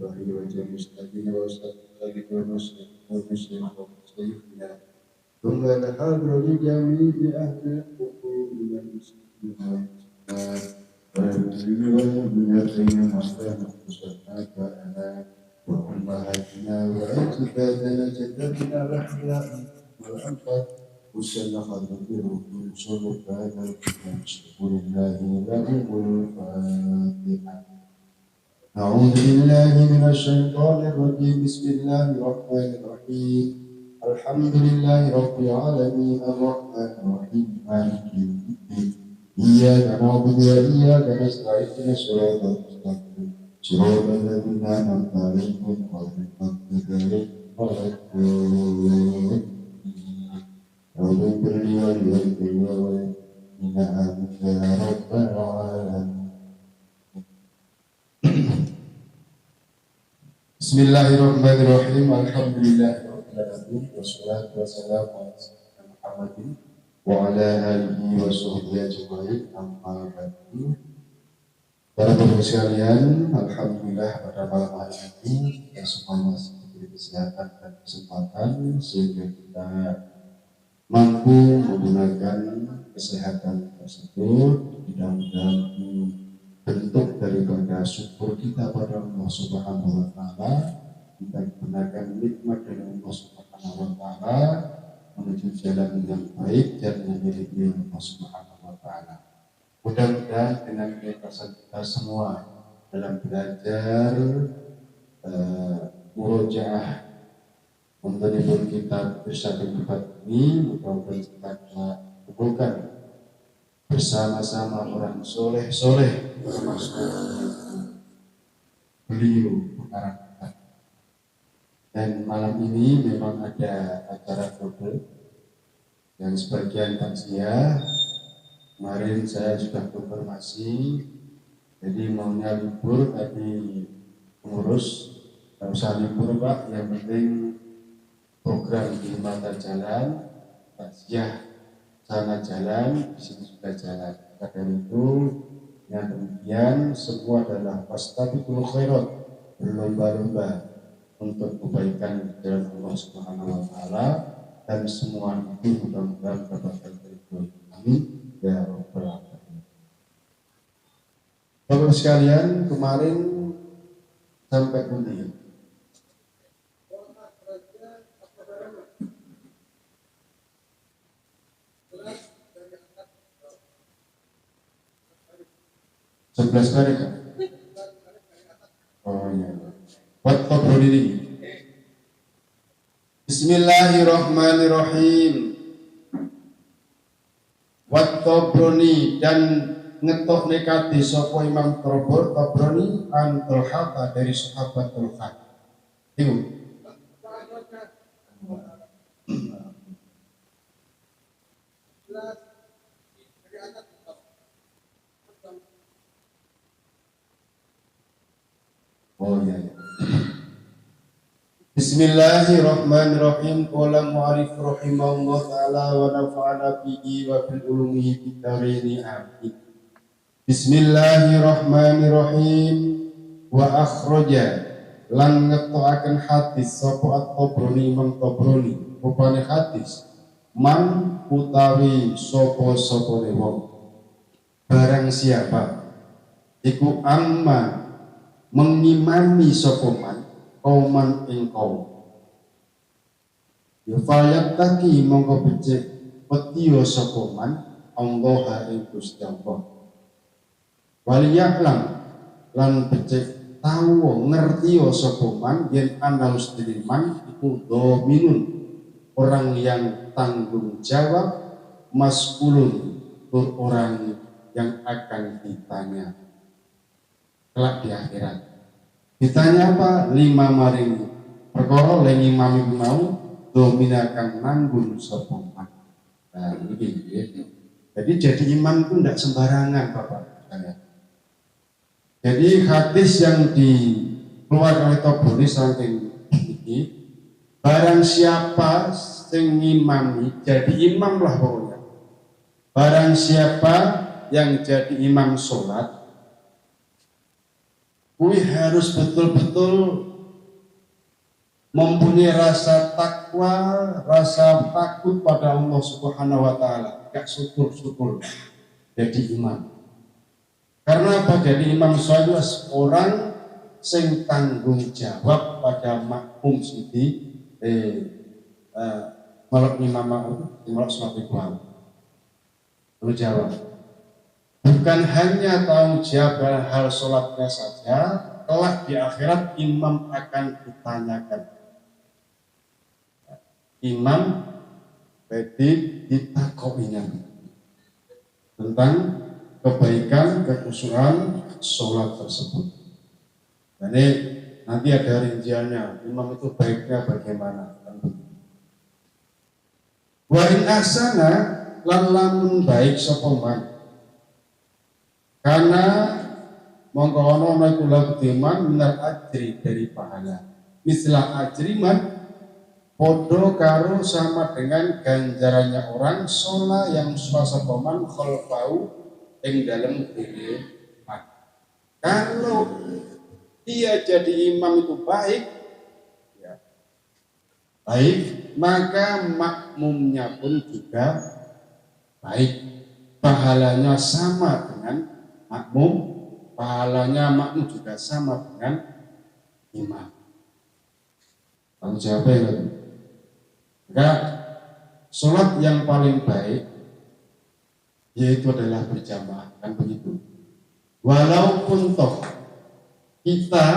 والبحر وجميع المستقيم والمستقيم والمسلمين والمسلمين ثم الحاضر لجميع أهل القبور من المسلمين والمسلمات والمؤمنين والمؤمنات أينما كانوا خصوصا آباءنا وأمهاتنا وأجدادنا جداتنا الأحياء والأموات وسل خلق وصل هذا الكتاب لله لهم الفاتحة. أعوذ بالله من الشيطان الرجيم. بسم الله الرحمن الرحيم. الحمد لله رب العالمين الرحمن الرحيم مالك يوم الدين. إياك نعبد وإياك نستعين اهدنا الصراط المستقيم صراط الذين أنعمت عليهم غير المغضوب عليهم ولا الضالين. اغفر لي ولوالدي وللمؤمنين آمين يا رب العالمين. Bismillahirrahmanirrahim. Alhamdulillahirabbil alamin wassalatu wassalamu ala sayyidina Muhammadin wa ala alihi wa sahbihi ajma'in. Amma ba'du. Para pemirsa sekalian, alhamdulillah pada malam hari ini kita semua masih diberi kesehatan dan kesempatan sehingga kita mampu menggunakan kesehatan tersebut di dalam bentuk daripada syukur kita pada Allah Subhanahu wa taala. Kita gunakan nikmat dari Allah Subhanahu wa taala menuju jalan yang baik dan memiliki Allah Subhanahu wa taala. Mudah-mudahan dengan keikhlasan kita semua dalam belajar murojaah pun kita bisa tempat ini, mudah-mudahan kita bisa kumpulkan bersama-sama orang soleh-soleh termasuk beliau pengarang kitab. Dan malam ini memang ada acara global yang sebagian takziah. Kemarin saya sudah konfirmasi, jadi maunya libur tapi pengurus nggak usah libur Pak, yang penting program di mata jalan, takziah sana jalan, di sini sudah jalan. Maka dari itu, yang demikian semua adalah fastabiqul khairat, berlomba-lomba untuk kebaikan di jalan Allah Subhanahu wa taala, dan semua itu mudah-mudahan mendapatkan ridho. Amin ya rabbal alamin. Bapak sekalian, kemarin sampai pundi? 11 baris. Oh iya. Wat Tabrani. Bismillahirrahmanirrahim. Wat Tabrani dan ngetokne hadis sapa Imam Tabrani an Talha dari sahabat Talha. Iku. Oh iya, iya. Bismillahirrahmanirrahim. Qala mu'arif rahimahullah ta'ala wa nafa'ana bihi wa bil ulumihi fid dharaini amin. Bismillahirrahmanirrahim. Wa akhraja lan ngetokaken hadis sapa At-Tabrani Imam Tabrani rupane hadis man utawi sapa-sapane wong barang siapa iku amma mengimami sapa man kauman ing kaum ya fayattaqi mongko becik wediya sapa man Allah ing Gusti Allah waliya'lam lan becik tau ngerti sapa man yen ana man iku dominun orang yang tanggung jawab mas'ulun tur orang yang akan ditanya kelak di akhirat. Ditanya apa? Lima maring perkara le ngimami mau domina kang nanggung sapa man. Nah, ini ya. Jadi imam itu tidak sembarangan Bapak sekalian. Jadi hadis yang dikeluarkan oleh Tabrani saking ini, barang siapa sing ngimami, jadi imam lah pokoknya. Barang siapa yang jadi imam sholat, Kuwi harus betul-betul mempunyai rasa takwa, rasa takut pada Allah Subhanahu wa taala. Gak syukur-syukur jadi imam. Karena apa? Jadi imam suatu orang sing tanggung jawab pada makmum sidi melok imam, melok sholat iku tanggung jawab. Bukan hanya tanggung jawab dalam hal sholatnya saja, kelak di akhirat imam akan ditanyakan. Imam berarti ditakoinya tentang kebaikan, kekhusyuan sholat tersebut. Jadi nanti ada rinciannya, imam itu baiknya bagaimana. Wa in ahsana, lan lamun baik sapa man. Karena mongko ana iku lahu man minal ajri dari pahala. Misla ajri man, podo karo sama dengan ganjarannya orang sholat yang sholat sapa man khalfahu ing dalem dhewe man. Kalau dia jadi imam itu baik, ya, baik, maka makmumnya pun juga baik. Pahalanya sama dengan makmum, pahalanya makmum juga sama dengan imam. Tanggung jawabnya itu. Maka sholat yang paling baik yaitu adalah berjamaah, kan begitu. Walaupun toh kita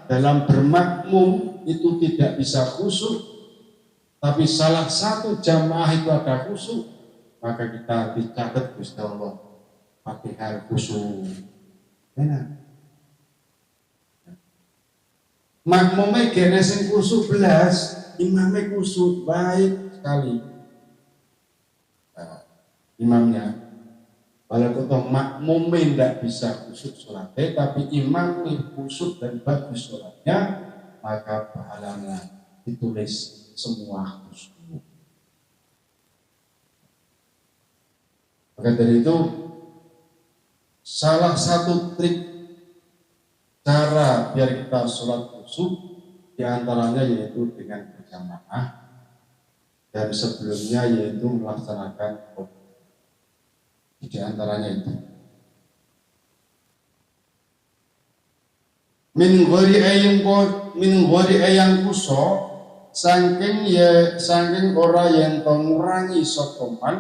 dalam bermakmum itu tidak bisa khusyuk, tapi salah satu jamaah itu ada khusyuk, maka kita dicatat Gusti Allah Fatihah khusyuk. Enak. Makmumnya gene sing khusyuk belas, imamnya khusyuk baik sekali. Nah, imamnya. Walaupun toh makmumnya tidak bisa khusyuk sholatnya, tapi imamnya khusyuk dan bagus sholatnya, maka pahalanya ditulis semua khusyuk. Maka dari itu, salah satu trik cara biar kita sholat khusyuk diantaranya yaitu dengan berjamaah dan sebelumnya yaitu melaksanakan di antaranya itu. Min ghairi ayang kuso saking ya saking ora yen to ngurangi sapa man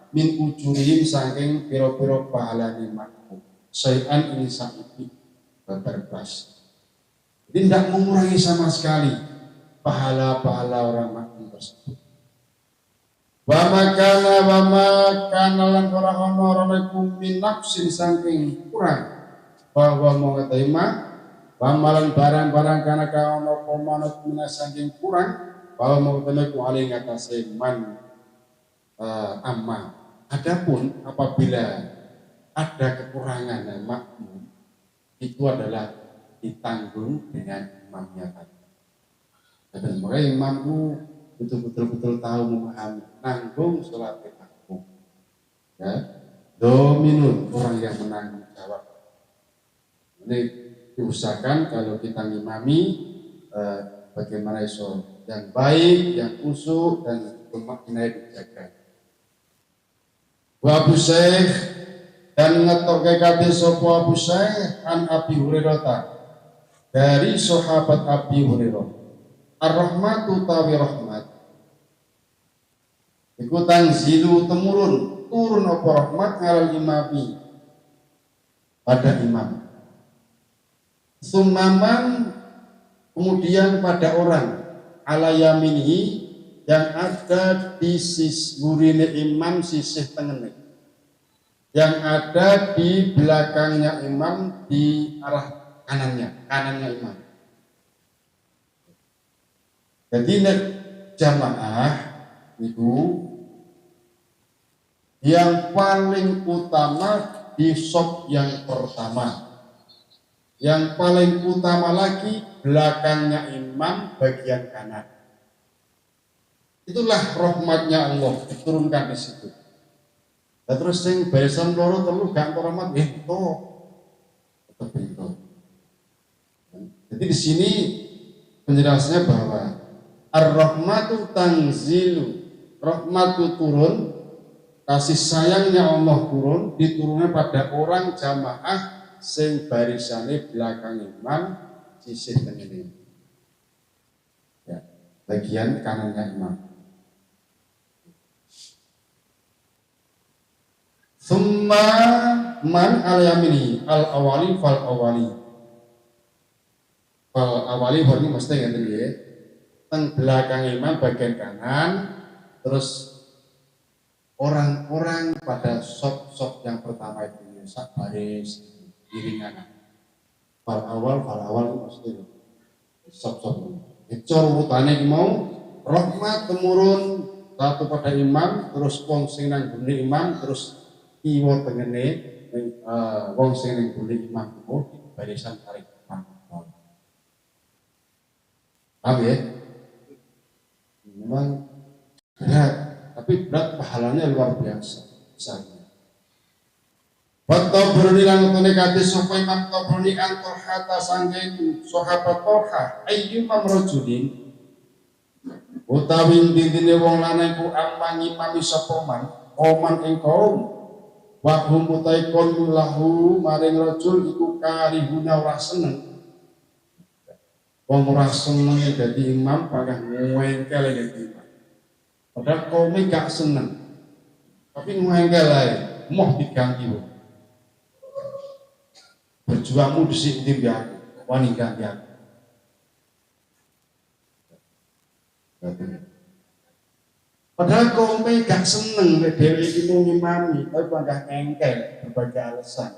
min ujurihim saking pira-pira pahalane makmum sayan ini saiki babar blas. Jadi tidak mengurangi sama sekali pahala-pahala orang makmum tersebut. Wa makana lan ora ana ora iku min nafsin saking kurang bahwa mau ngeterima wa malan barang-barang kana ka ana apa manut saking kurang bahwa mau ngeterima ku ali ngatasé man amma. Adapun apabila ada kekurangan makmum itu adalah ditanggung dengan imamnya tadi. Dan makanya imamku betul-betul tahu memahami nanggung sholat makmum. Ya, dominun orang yang menanggung jawab. Ini diusahakan kalau kita ngimami bagaimana iso yang baik, yang khusyuk dan bermakna dijaga. Wa Abu Syekh dan ngetoke kabeh sapa Abu Syekh an Abi Hurairah dari sahabat Abi Hurairah. Ar-rahmatu tawi rahmat iku tanzilu temurun turun apa rahmat ngalal imami pada imam. Sumaman kemudian pada orang ala yaminihi yang ada di sisi burine imam sisih tengene, yang ada di belakangnya imam di arah kanannya, kanannya imam. Jadi nek jamaah itu yang paling utama di sop yang pertama, yang paling utama lagi belakangnya imam bagian kanan. Itulah rahmatnya Allah diturunkan di situ. Lah terus sing barisan loro telu gak entuk rahmat ento. Tetep ento. Jadi di sini penjelasannya bahwa ar-rahmatu tanzilu, rahmatu turun, kasih sayangnya Allah turun, diturunnya pada orang jamaah sing barisane belakang imam, sisih tengene. Ya, bagian kanannya imam. Thumma man al yamini al awali fal awali. Fal awali berarti mesti ngeten nggih. Teng belakang imam bagian kanan, terus orang-orang pada sop-sop yang pertama itu sak baris iringan. Fal awal itu mesti sop-sop. Itu urutane iki mau rahmat temurun satu pada imam, terus wong sing nang gone imam, terus kiwa tengene wong sing ning gone imam iku barisan tarik imam. Paham ya? Memang berat, tapi berat pahalanya luar biasa besarnya. Wa Tabrani lan utane kate sapa Imam Tabrani an Talha sangking sahabat Talha ayyuma rajulin utawi dintine wong lanang iku amang imami sapa man oman ing kaum wa hum utawi kon lahu maring rajul iku karihuna ora seneng. Wong ora seneng dadi imam pangah ngengkel dadi imam. Padahal kaume gak seneng. Tapi ngengkel ae, moh diganti wong. Berjuangmu dhisik ndi aku, wani ganti aku. Padahal kaume gak seneng nek dhewe iki mung ngimami, tapi panggah ngengkel berbagai alasan.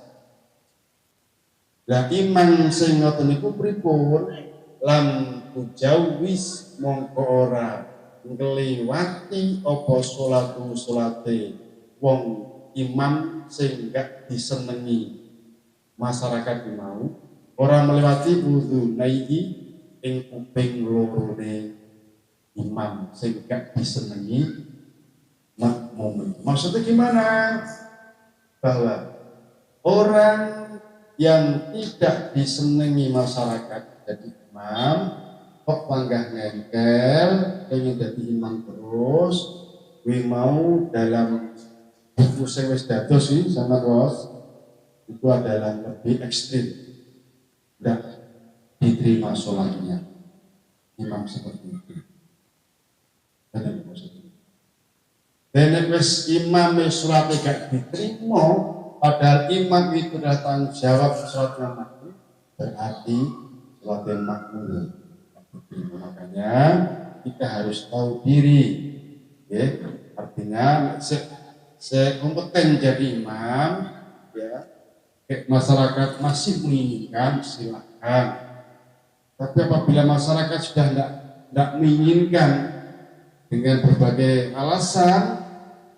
Lah imam sing ngoten niku pripun? Lam tujawis mongko ora ngliwati apa salatu salate wong imam sing gak disenengi masyarakat mau, ora melewati udhunaihi ing kuping lorone imam sing gak disenengi makmum. Maksudnya gimana? Bahwa orang yang tidak disenengi masyarakat jadi imam kok panggah ngengkel pengen jadi imam terus, kuwi mau dalam buku sing wis dados iki sama Ros itu adalah lebih ekstrim, tidak diterima sholatnya imam seperti itu. Dan wis imam sholatnya gak diterima, padahal imam itu adalah tanggung jawab sholatnya makmum, berarti sholatnya makmum diterima. Makanya kita harus tahu diri, ya. Artinya se kompeten jadi imam, ya. Masyarakat masih menginginkan, silakan. Tapi apabila masyarakat sudah tidak menginginkan dengan berbagai alasan,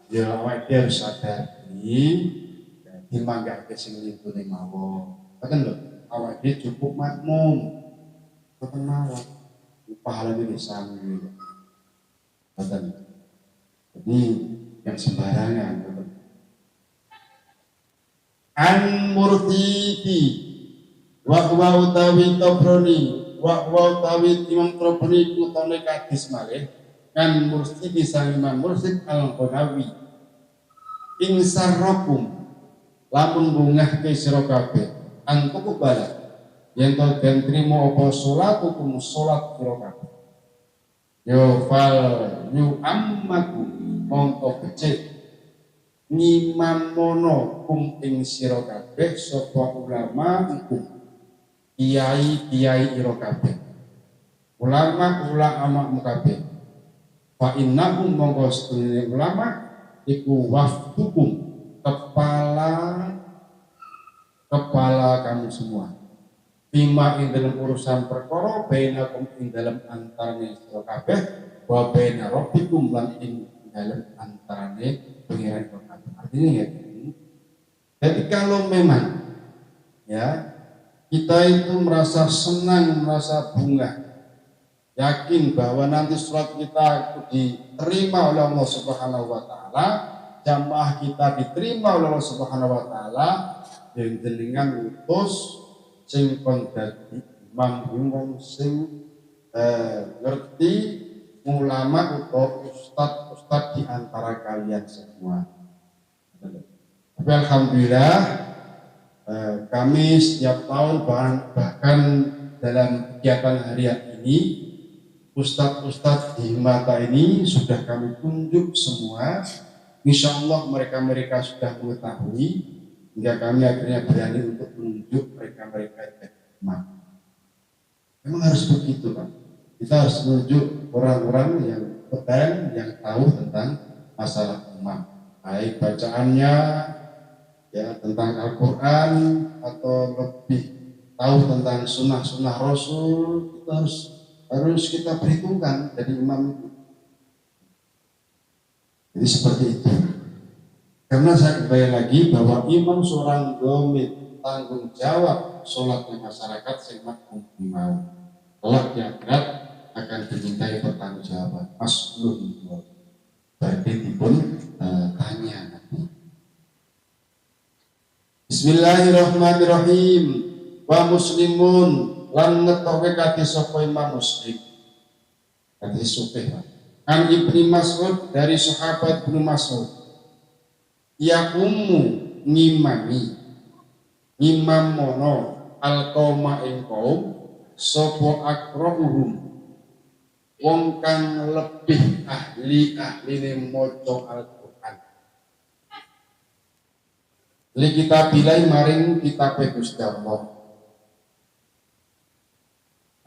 ya awake dhewe harus sadar diri, dimanggake sing lintune mawon. Ngoten lho, awake dhewe cukup makmum. Ngoten mawon. Pahalane wis sami. Ngoten. Jadi yang sembarangan ngoten. An murtidi wa huwa utawi Tabrani wa huwa utawi Imam Tabrani kutane hadis malih kan murtidi sang Imam Mursid Al-Ghanawi ing sarrakum lamun bungahke sira kabeh antuku bala yen to den trimo apa salatukum salat sira kabeh yo fal yu ammakum mongko becik ngimamono kum ing sira kabeh sapa ulama iku kiai-kiai ira kabeh ulama-ulama kabeh fa innahum mongko sedune ulama iku wafdukum kepala kamu semua bima ing dalam urusan perkara bainakum ing dalam antarane sira kabeh wa baina rabbikum lan ing dalam antarane pengiran kabeh. Artinya ya, jadi kalau memang ya kita itu merasa senang, merasa bunga, yakin bahwa nanti sholat kita itu diterima oleh Allah Subhanahu wa taala, jamaah kita diterima oleh Allah Subhanahu wa taala, yang jenengan utus sing kon dadi Imam wong sing ngerti ulama atau ustad-ustad di antara kalian semua. Tapi alhamdulillah kami setiap tahun, bahkan dalam kegiatan harian ini, ustadz-ustadz di Himata ini sudah kami tunjuk semua. Insya Allah mereka-mereka sudah mengetahui hingga kami akhirnya berani untuk menunjuk mereka-mereka jadi imam. Memang harus begitu, Pak. Kita harus menunjuk orang-orang yang kompeten, yang tahu tentang masalah imam. Baik bacaannya ya tentang Al-Quran atau lebih tahu tentang sunnah-sunnah Rasul, itu harus harus kita perhitungkan jadi imam itu. Jadi seperti itu. Karena saya kembali lagi bahwa imam seorang domit tanggung jawab sholatnya masyarakat sing makmum mau. Kelak di akhirat akan dimintai pertanggungjawaban. Mas'ulun, berarti dipun tanya nanti. Bismillahirrahmanirrahim. Wa Muslimun lan ngetoke hadis sapa Imam Muslim. Hadis sahih, Pak. An Ibni Mas'ud, dari sahabat Ibnu Mas'ud. Ya ummu ngimami ngimam mono al qauma ing kaum sapa aqra'uhum wong kang lebih ahli ahline maca Al-Qur'an li kitabillahi maring kitabe Gusti Allah.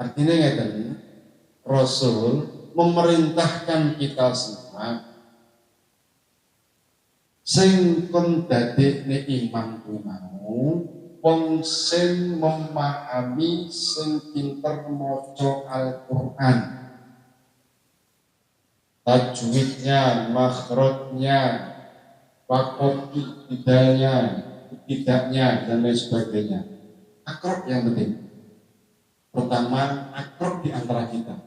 Artinya ngeten, Rasul memerintahkan kita semua sing kon dadekne imam kuwi mau wong sing memahami, sing pinter maca Al-Qur'an, tajwidnya, makhrajnya, waqaf tidaknya, tidaknya dan lain sebagainya. Akrab yang penting. Pertama, akrab di antara kita.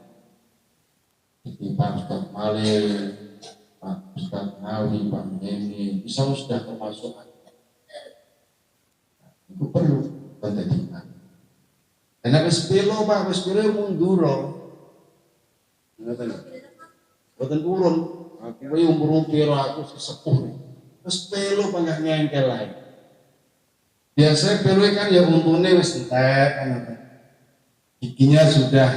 Jadi Pak Ustadz Malik, Pak Ustadz Nawi, Pak Neni, bisa sudah termasuk akrab. Itu perlu menjadi imam. Dan wis pelo, Pak, wis pelo mundur. Ngoten. Mboten purun. Aku kuwi umur piro, aku sesepuh. Wis pelo panggah ngengkel ae. Biasanya pelo kan ya untune wis entek kan ngoten. Giginya sudah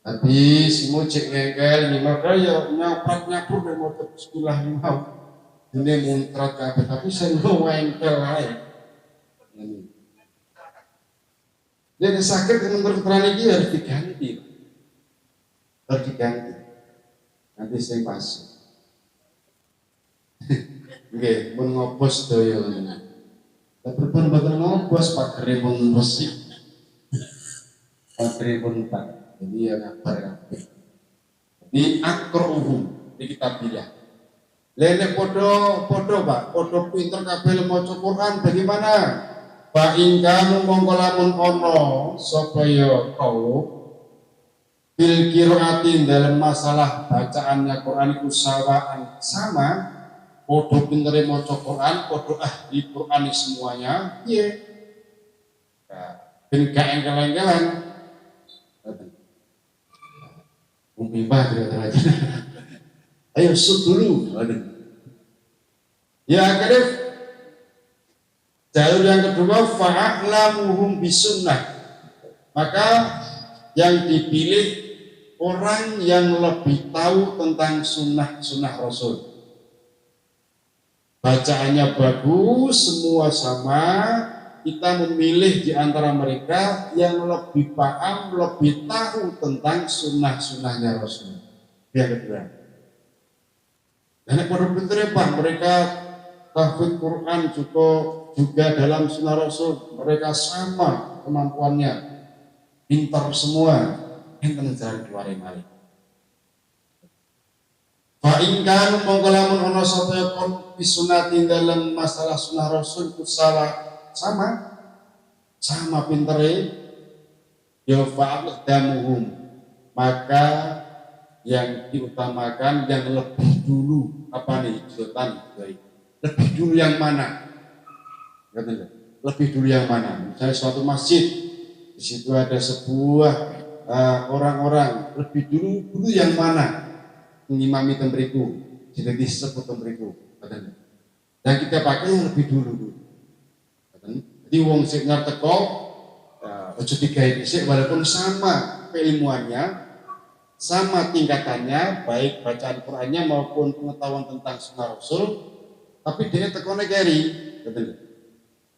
habis, mau cek ngengkel, ini maka ya nyaprat nyapur dan mau bismillah mau. Ini muncrat kabeh, tapi saya mau ngengkel ae. Ini. Jadi sakit dengan kedokteran ini harus diganti. Harus diganti. Nanti saya pas. Nggih, pun ngobos daya. Tapi pun boten ngobos, pagere pun resik. Pagere pun tak. Jadi ya kabar kabeh. Di aqra'uhum di kitabillah. Lene podo podo, Pak, podo pinter kabeh maca Quran bagaimana? Fa in kanu mongko lamun ana sapa ya kaum fil qiraati dalam masalah bacaannya Quran iku sawaan sama, podo pintere maca Quran, podo ahli Quran semuanya, piye? Nah, ben gak engkel-engkelan. Umi Pak kira-kira aja. Ayo sud dulu. Aduh. Ya akhirnya jalur yang kedua fa'a'lamuhum bisunnah. Maka yang dipilih orang yang lebih tahu tentang sunnah-sunnah Rasul. Bacaannya bagus, semua sama. Kita memilih di antara mereka yang lebih paham, lebih tahu tentang sunnah-sunnahnya Rasul. Yang kedua. Dan pada pinternya, Pak, mereka tahfidz Quran juga juga dalam sunnah Rasul, mereka sama kemampuannya, pintar semua. Enten jalan keluar malih. Fa in kanu mongko lamun ana sapa kon bisunati dalam masalah sunnah Rasul ku salah sama sama pintere ya fa'aqdamuhum, maka yang diutamakan yang lebih dulu apa nih hijratan baik lebih dulu yang mana? Lebih dulu yang mana? Misalnya suatu masjid di Di situ ada sebuah orang-orang lebih dulu dulu yang mana ngimami teng mriku, jadi disebut teng mriku. Yang kita pakai yang lebih dulu dulu. Jadi wong sing teko ojo digawe dhisik walaupun sama keilmuannya, sama tingkatannya, baik bacaan Qur'annya maupun pengetahuan tentang sunnah Rasul, tapi dia tekone keri, betul.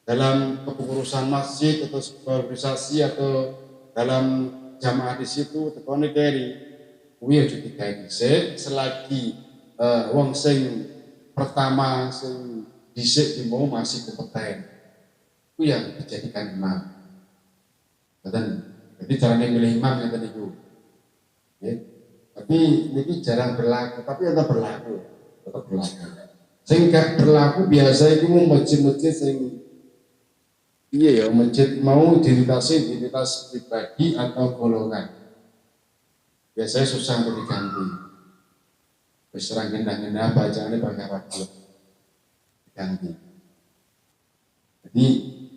Dalam kepengurusan masjid atau sebuah organisasi atau dalam jamaah di situ tekone keri, kuwi aja digawe dhisik selagi wong sing pertama sing dhisik mau masih kompeten. Itu yang dijadikan imam. Betul. Jadi caranya milih imam ngeten niku. Ya. Tapi ini jarang berlaku, tapi tetap berlaku, tetap berlaku. Sing gak berlaku biasa itu mau masjid-masjid sing iya ya, masjid mau identitasnya identitas pribadi atau golongan. Biasanya susah untuk diganti. Wis serang genah-genah bacaannya pakai wakil diganti. Jadi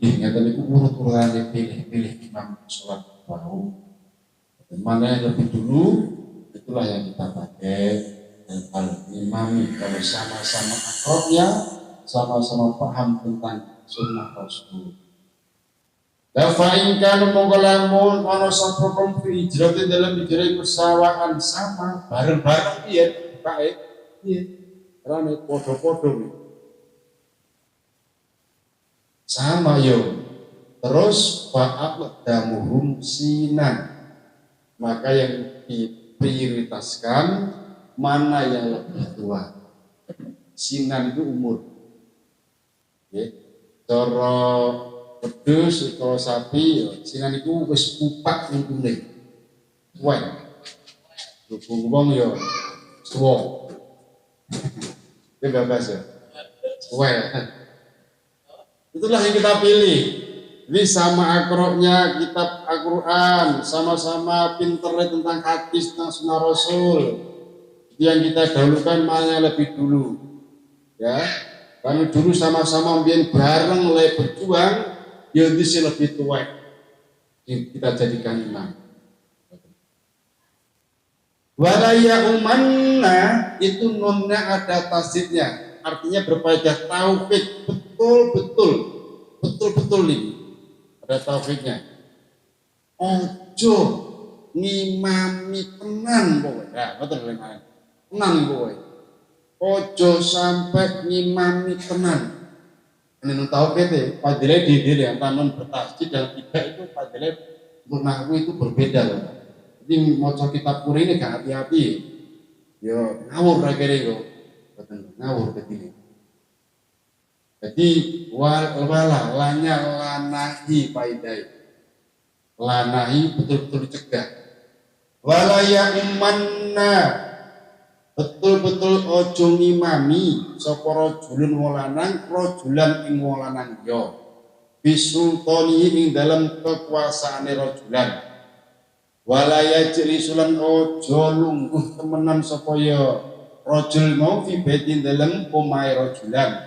ingatan itu urut-urutan pilih-pilih imam sholat mau. Mana yang lebih dulu, itulah yang kita pakai dan hal imami. Kalau sama-sama akrabnya, sama-sama paham tentang sunnah Rasul. La fa in kanu mongko lamun ana sapa kaum fi hijratin dalam hijrah iku sawaan sama bareng-bareng piye kae piye rame padha-padha sama yo. Terus fa'aqdamuhum sinan, maka yang diprioritaskan mana yang lebih tua. Sinan itu umur ya. Cara wedhus utawa sapi ya, sinan iku wis pupak untune. Tuwek. Berhubung wong ya tuwa. Itu bebas ya. Tuwek. Itulah yang kita pilih. Ini sama akrabnya kitab Al-Quran, sama-sama pinternya tentang hadis, tentang sunnah Rasul. Itu yang kita dahulukan mana yang lebih dulu. Ya, karena dulu sama-sama biar bareng mulai berjuang, ya itu lebih tua. Kita jadikan imam. Walaya umanna itu nunnya ada tasydidnya, artinya berfaedah taufik betul-betul, betul-betul ini ada taufiknya. Ojo ngimami tenan pokoknya, ya, betul tenan pokoknya. Ojo sampai ngimami tenan. Ini nun taufik ya, fadilah di diri antara nun bertasydid dan tidak itu fadilah untuk nahwu itu berbeda loh. Jadi mau kitab puri ini gak hati-hati, yo ngawur akhirnya yo, betul ngawur begini. Jadi wal wala lanya lanahi paidai, lanahi betul-betul dicegah. Walaya umanna betul-betul ojo ngimami sapa rajulun wong lanang rajulan ing wong lanang ya bisultani ing dalam kekuasaane rajulan wala yajlisu lan ojo lungguh temenan sapa ya rajul mau fi baitin dalem omahe rajulan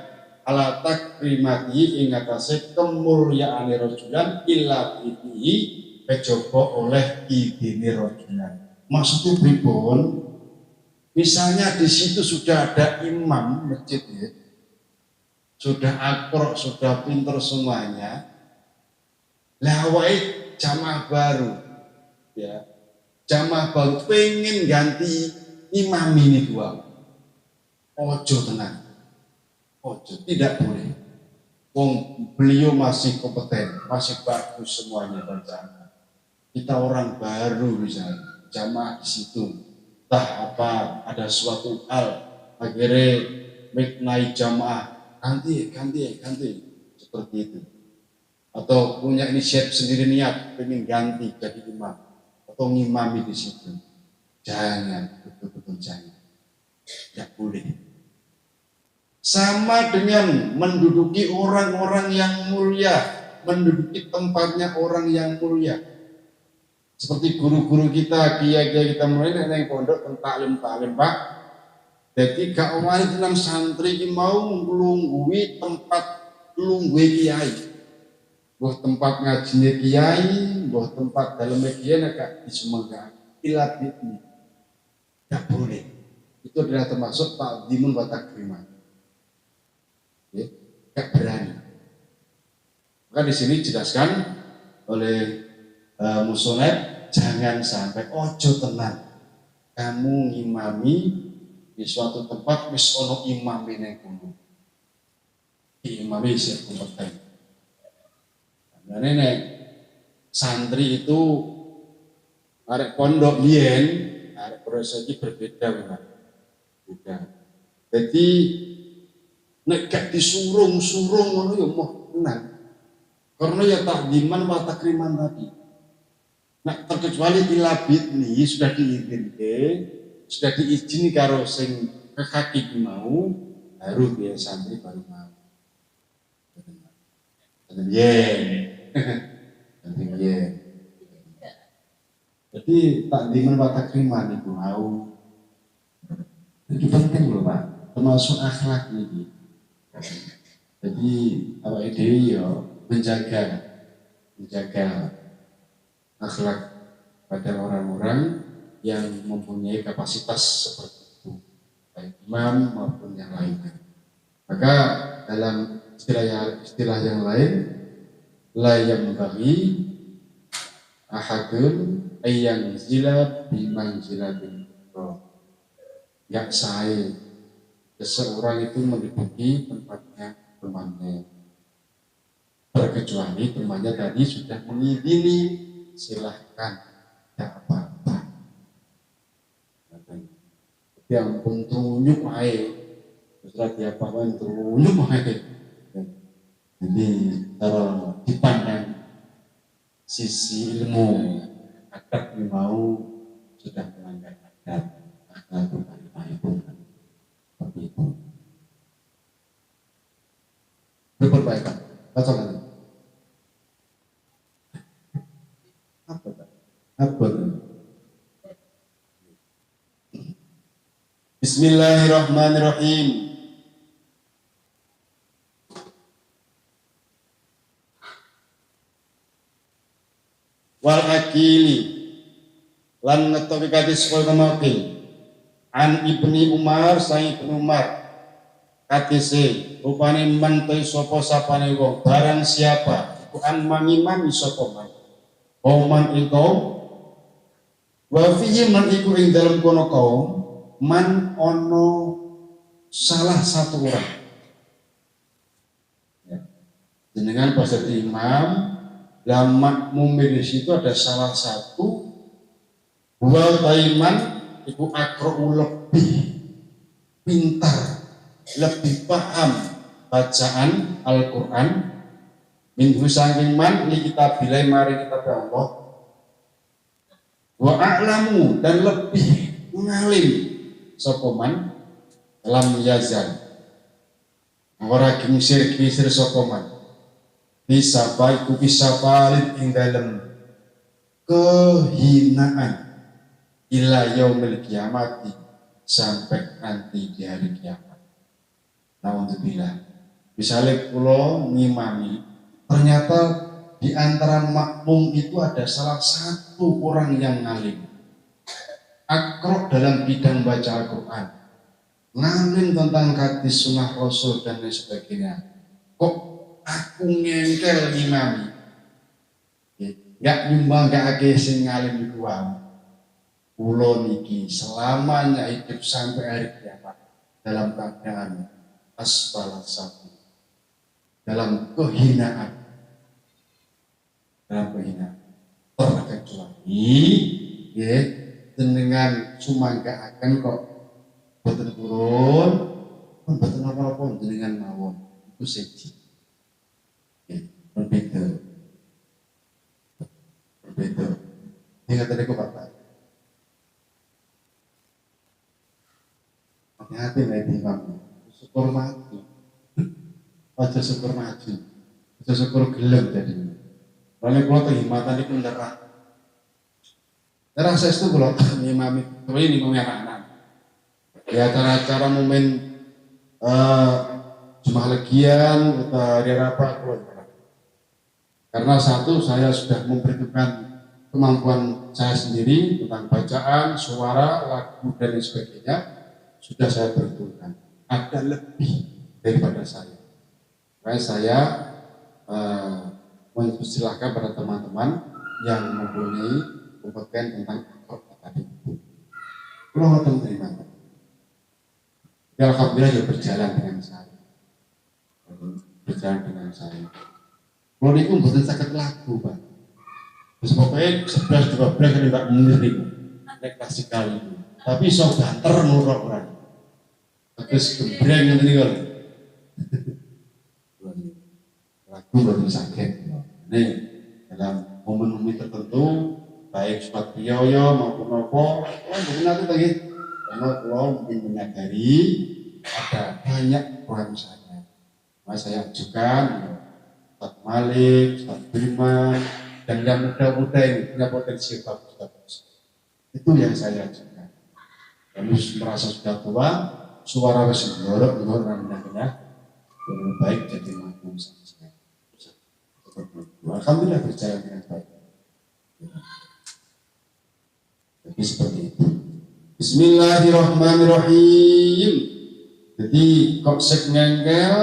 ala takrimati ing atase kemuliaane rajulan illa bihi kejaba oleh idine rajulan. Maksudnya pripun? Misalnya di situ sudah ada imam masjid ya, sudah akrab, sudah pinter semuanya. Lah awake jamaah baru ya. Jamaah baru pengen ganti imam ini dua. Ojo tenang. Ojo, tidak boleh. Wong beliau masih kompeten, masih bagus semuanya bacaan. Kita orang baru misalnya, jamaah di situ. Entah apa, ada suatu hal, akhirnya naik jamaah, ganti, ganti, ganti, seperti itu. Atau punya inisiatif sendiri niat, pengen ganti jadi imam, atau ngimami di situ. Jangan, betul-betul jangan. Tidak boleh. Sama dengan menduduki orang-orang yang mulia, menduduki tempatnya orang yang mulia. Seperti guru-guru kita, kiai-kiai kita mulai nek pondok tentang taklim-taklim, Pak. Jadi gak wani tentang santri ki mau nglungguhi tempat lungguhe kiai. Mbuh tempat ngajine kiai, mbuh tempat daleme kiai, nek gak disumangga illa bi'izni. Gak boleh. Itu adalah termasuk ta'zimun wa takriman. Ya, gak berani. Maka di sini dijelaskan oleh musonef, jangan sampai, ojo tenan kamu ngimami di suatu tempat wis ono imame nang kono. Imame isih kompeten. Nah, nek santri itu arek pondok biyen, arek pondok saiki berbeda memang. Beda. Jadi nek gak disurung-surung ngono ya moh tenan. Karena ya takdiman wa takriman tadi. Nah, terkecuali illa bi'izni sudah diizinkan, sudah diizini karo sing kekaki mau, baru dia santri baru mau. Yen. Yen. Jadi takdiman wa takriman itu mau. Ini penting loh Pak, termasuk akhlak ini. Jadi apa ide ya menjaga akhlak pada orang-orang yang mempunyai kapasitas seperti itu, baik imam maupun yang lainnya. Maka dalam istilah yang lain, la yanbaghi ahadun ayyanzila bimanzilatil ukhra. Enggak sae seseorang itu menduduki tempatnya temannya, terkecuali temannya tadi sudah mengizini, silahkan, tidak apa-apa. Tapi ampun trunyuk ae, terus lagi apa-apa trunyuk ae. Jadi kalau dipandang sisi ilmu adab mau sudah melanggar adab, akhlakul karimah itu seperti itu. Berperbaikan, baca lagi. Apa tak? Apa tu? Bismillahirrahmanirrahim. Wal akili lan ngetoki hadis saka Imam An Ibni Umar sang Ibnu Umar hadise rupane mentoi sapa sapane wong barang siapa iku an mangimami sapa man kauman ing kaum wa fihi man iku ing dalem kono kaum man ono salah satu orang. Ya. Jenengan pas dadi imam, lah makmum di situ ada salah satu wa taiman iku akra'u lebih pintar, lebih paham bacaan Al-Qur'an minhu saking man li kitabillah mari kitab Allah wa a'lamu dan lebih ngalim sapa man lam yazal ora kingsir-kingsir sapa man bisa baik bisa paling ing dalem kehinaan ila yaumil kiamati sampai nanti di hari kiamat. Nauzubillah. Misalnya kula ngimami, ternyata di antara makmum itu ada salah satu orang yang ngalim, akrab dalam bidang baca Al-Quran, ngalim tentang hadis sunnah Rasul dan lain sebagainya. Kok aku ngengkel ngimami, nggak nyumbang gak akeh sing ngalim iku wae. Kula niki selamanya hidup sampai hari kiamat dalam keadaan asfala safi, dalam kehinaan, dalam kehinaan. Terkecuali ya jenengan sumanggaaken kok boten purun, pun boten napa-napa jenengan mawon iku siji. Nggih, berbeda. Berbeda. Ingat tadi kok Bapak. Hati-hati nek imam. Syukur mati. Aja syukur maju. Aja syukur gelem jadi. Soalnya kula teng himatan niku nyerah. Nyerah saestu kula ngimami kuwi niku anak-anak. Ya acara-acara momen Jumat Legian atau hari apa kula nyerah. Karena satu, saya sudah memperhitungkan kemampuan saya sendiri tentang bacaan, suara, lagu, dan lain sebagainya. Sudah saya perhitungkan. Ada lebih daripada saya. Makanya saya mempersilahkan pada teman-teman yang mempunyai kompeten tentang akhlak tadi itu. Kalau ngoten terima. Ya, alhamdulillah ya berjalan dengan saya. Berjalan dengan saya. Kalau niku mboten saged lagu, Pak. Wis pokoke 11 12 kan Mbak Munir niku. Nek klasikal itu. Tapi iso banter ngono ora. Terus gembreng ngoten niku lho. Lagu mboten saged. Ini dalam momen-momen tertentu baik sholat riyaya maupun apa, oh mboten nate ta nggih. Karena kula mungkin menyadari ada banyak kurang saya. Maka saya ajukan Ustaz Malik, Ustaz Firman, dan yang muda-muda ini punya potensi bagus-bagus. Itu yang saya ajukan. Lalu merasa sudah tua, suara wis ngorok-ngorok rendah-rendah, lebih baik jadi makmum saja. Alhamdulillah berjalan dengan baik. Jadi seperti itu. Bismillahirrahmanirrahim. Jadi kok sek ngengkel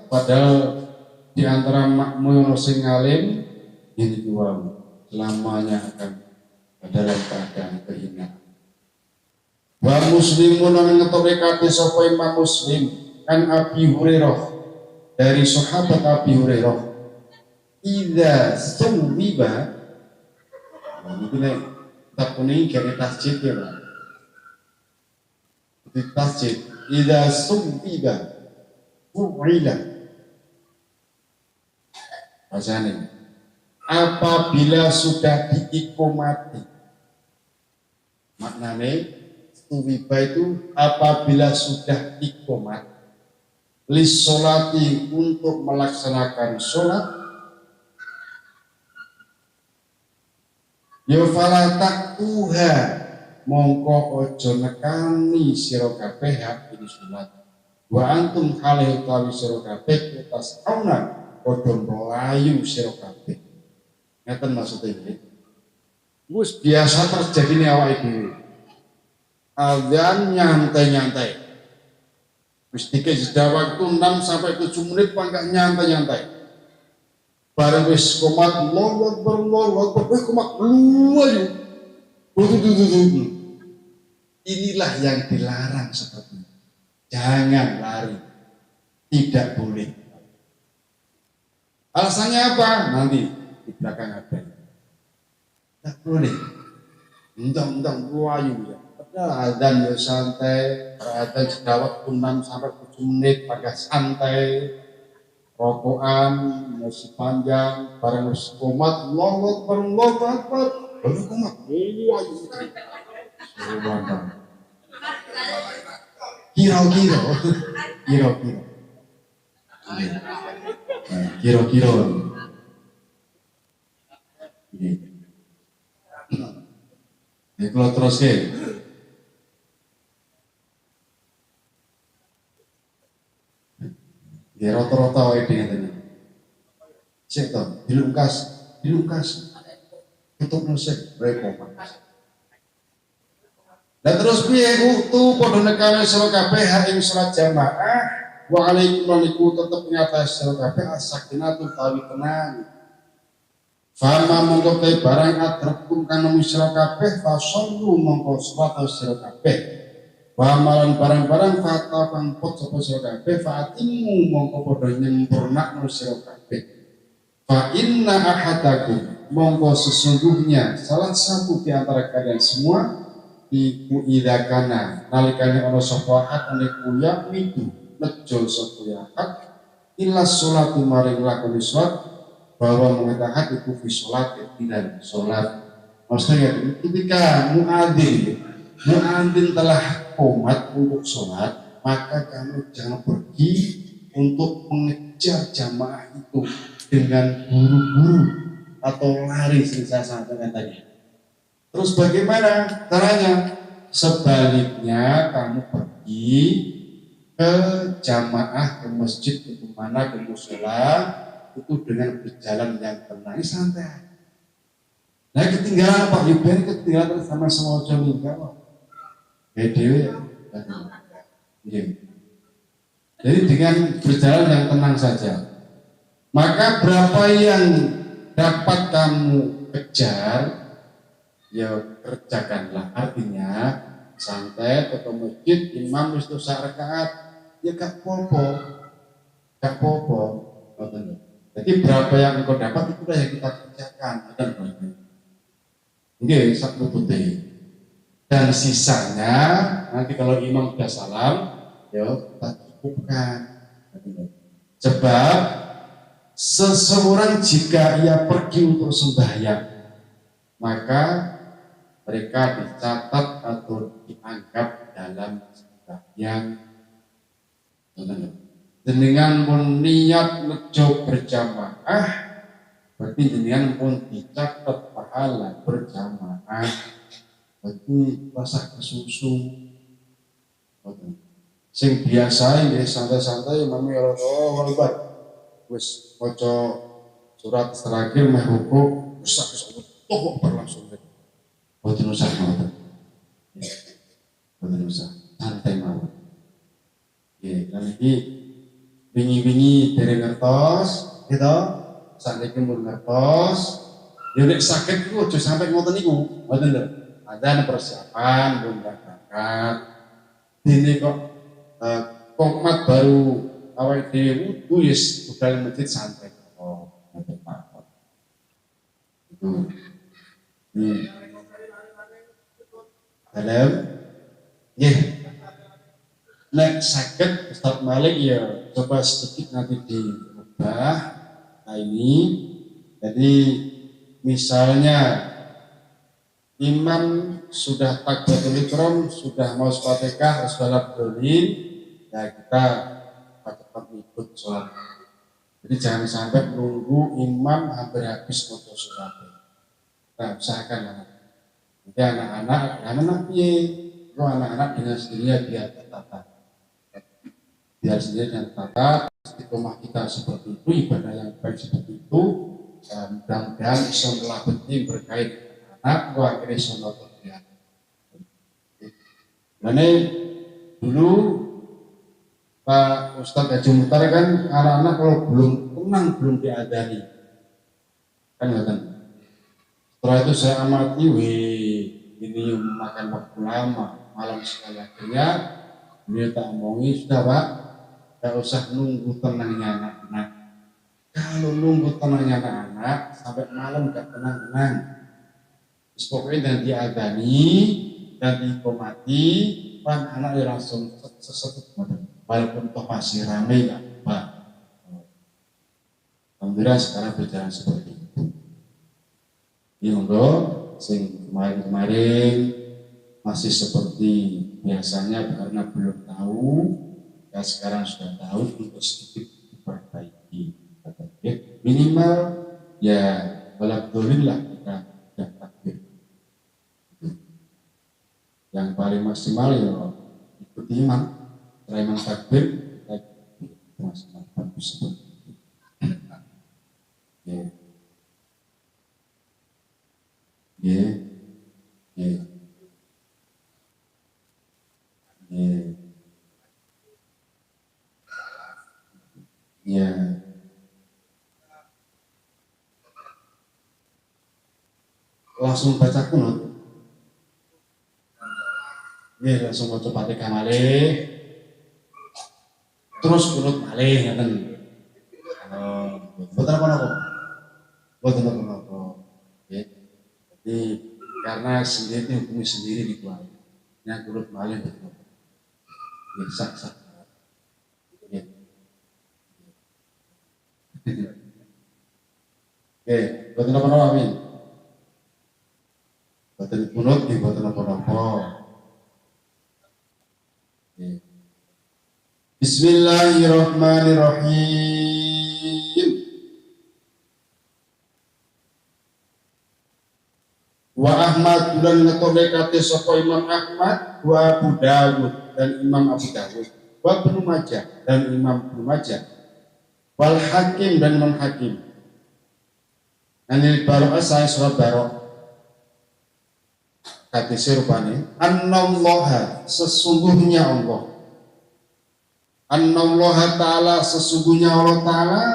padahal di antara makmum sing ngalim ini dua selamanya akan dalam keadaan kehinaan. Wa muslimun lan ngetoke kabeh sapa Imam Muslim kan Abi Hurairah dari sahabat Abi Hurairah, idza suwiba. Nah, ini nek kitab kuning kene tasjid ya, Pak. Di tasjid idza suwiba fu'ila, bacane apabila sudah diikomati, maknane suwiba itu apabila sudah ikomat lissolati untuk melaksanakan sholat, ya fala taktuha mongko ojo nekani sira kabeh hak ing salat wa antum halih utawi sira kabeh tas'auna padha mlayu sira kabeh. Ngeten maksudnya iki. Wis biasa terjadi nih awake dhewe. Azan nyantai-nyantai. Wis dikek jeda waktu 6 sampai 7 menit pangkat nyantai-nyantai. Bareng wis komat Allahu Akbar Allahu Akbar, wis komat luayu. Inilah yang dilarang seperti itu. Jangan lari. Tidak boleh. Alasannya apa? Nanti di belakang ada. Tidak boleh. Undang-undang luayu ya. Padahal azan ya santai, azan jeda waktu 6 sampai 7 menit pakai santai. Rokokan masih panjang, bareng wis komat Allahu Akbar Allahu Akbar. Baru komat luayu. Subhanallah. Kira-kira, kira-kira. Kira-kira. Ini kalau terus ke. Ya rata-rata wae dhewe ngene. Sik to, dilungkas, dilungkas. Ketokno sik repot. Lah terus piye uktu padha nekane sira kabeh hak ing salat jamaah wa alaikum lan iku tetep ing atas sira kabeh as-sakinatu tawi tenang. Fama mongko te barang adrekum kang nemu sira kabeh fasallu mongko salat sira kabeh. Wa malan barang-barang fata kang pot sapa sira kabeh faatimu mongko padha nyempurnakno sira kabeh. Fa inna ahadakum mongko sesungguhnya salah satu di antara kalian semua iku idza kana nalikane ana sapa ahad niku yamidu nejo sapa ya ahad ila sholati maring lakoni salat bahwa mengatakan iku fi sholat tidak sholat. Maksudnya ketika muadzin telah komat untuk sholat, maka kamu jangan pergi untuk mengejar jamaah itu dengan buru-buru atau lari seperti saya sampaikan tadi. Terus bagaimana caranya? Sebaliknya kamu pergi ke jamaah, ke masjid, ke mana, ke musola, itu dengan berjalan yang tenang, ini santai. Nah, ketinggalan Pak Yuben, ketinggalan sama semua minggat kok. Ya dhewe ya. Iya. Jadi dengan berjalan yang tenang saja. Maka berapa yang dapat kamu kejar, ya kerjakanlah. Artinya santai ke masjid, imam wis sak rakaat, ya gak popo. Gak popo. Jadi berapa yang engkau dapat itulah yang kita kerjakan. Nggih, sak putih. Dan sisanya nanti kalau imam sudah salam, ya kita cukupkan. Sebab seseorang jika ia pergi untuk sembahyang, maka mereka dicatat atau dianggap dalam sembahyang. Dengan pun niat nejo berjamaah, berarti jenengan pun dicatat pahala berjamaah. Berarti rasah kesusu. Sing biasa nggih santai-santai, imame Allahu Akbar. Wis maca surat terakhir meh rukuk, wis Allahu Akbar langsung. Mboten usah ngoten. Mboten usah, santai mawon. Nggih, lan iki wingi-wingi dereng ngertos, gitu. Sakniki pun ngertos. Ya nek sakit iku aja sampai ngoten niku, ngoten lho. Ada persiapan belum berangkat. Dene kok komat baru awake dhewe wudu, yes budal masjid santai. Oh, ngoten Pak. Itu. Dalam nggih. Nek sakit Ustaz Malik ya coba sedikit nanti diubah. Nah, ini jadi misalnya imam sudah takbiratul ihram, sudah mau Fatihah, sudah dolin, ya kita cepat ikut sholat. Jadi jangan sampai menunggu imam hampir habis maca surat. Kita usahakan lah. Nanti anak-anak, anak-anak piye? Anak-anak dengan sendirinya biar tertata. Biar sendiri dengan tertata, istiqomah kita seperti itu, ibadah yang baik seperti itu, mudah-mudahan bisa melabeti berkait anak, gua akhirnya iso nonton ya. Ini dulu Pak Ustadz Haji Muhtar kan anak-anak kalau belum tenang belum diadani kan ngoten. Setelah itu saya amati, wih, ini makan waktu lama, malam sekali. Akhirnya beliau tak omongi, sudah Pak, gak usah nunggu tenangnya anak-anak. Kalau nunggu tenangnya anak-anak sampai malam gak tenang-tenang. Terus pokoknya dan diadani dan dikomati, kan anak ya langsung seset, walaupun toh masih rame gak apa. Alhamdulillah sekarang berjalan seperti itu. Ini monggo sing kemarin-kemarin masih seperti biasanya karena belum tahu, ya sekarang sudah tahu untuk sedikit diperbaiki. Minimal ya alhamdulillah kita sudah takbir. Yang paling maksimal ya ikuti imam. Setelah imam takbir, kita maksimal bagus seperti itu. Ya. Ya. Ya. Ya. Ya. Langsung baca kunut. Nggih, langsung maca Fatihah malih. Terus kunut malih ngoten. Oh, mboten napa-napa. Mboten napa-napa. Nggih. Jadi karena sendiri hukumnya sendiri niku wae. Yang kunut malih mboten napa. Nggih, sah-sah. Nggih. Oke, mboten napa-napa, amin. Mboten kunut nggih mboten napa-napa. Nggih. Bismillahirrahmanirrahim. Wa Ahmad lan ngetokne sapa Imam Ahmad, wa Abu Dawud dan Imam Abu Dawud, wa Ibnu Majah dan Imam Ibnu Majah. Wal Hakim dan Imam Hakim. Anil Baro'ah saya surat Barok. Hadis rupane annallaha sesungguhnya Allah. Annallaha ta'ala sesungguhnya Allah ta'ala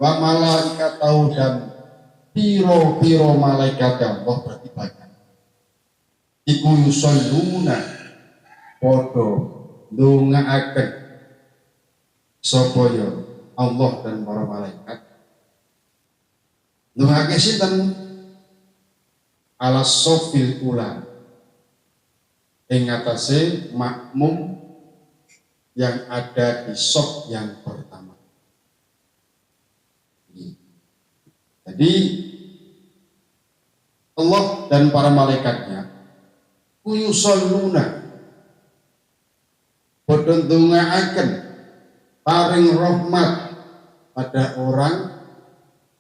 wa malaikatahu dan piro-piro malaikat Allah berarti banyak. Iku yusalluna padha ndongaaken sapa ya Allah dan para malaikat. Ndongake sinten? Ala sofil ula ing atase makmum yang ada di sof yang pertama. Jadi Allah dan para malaikatnya yusalluna padha ndongaaken paring rahmat pada orang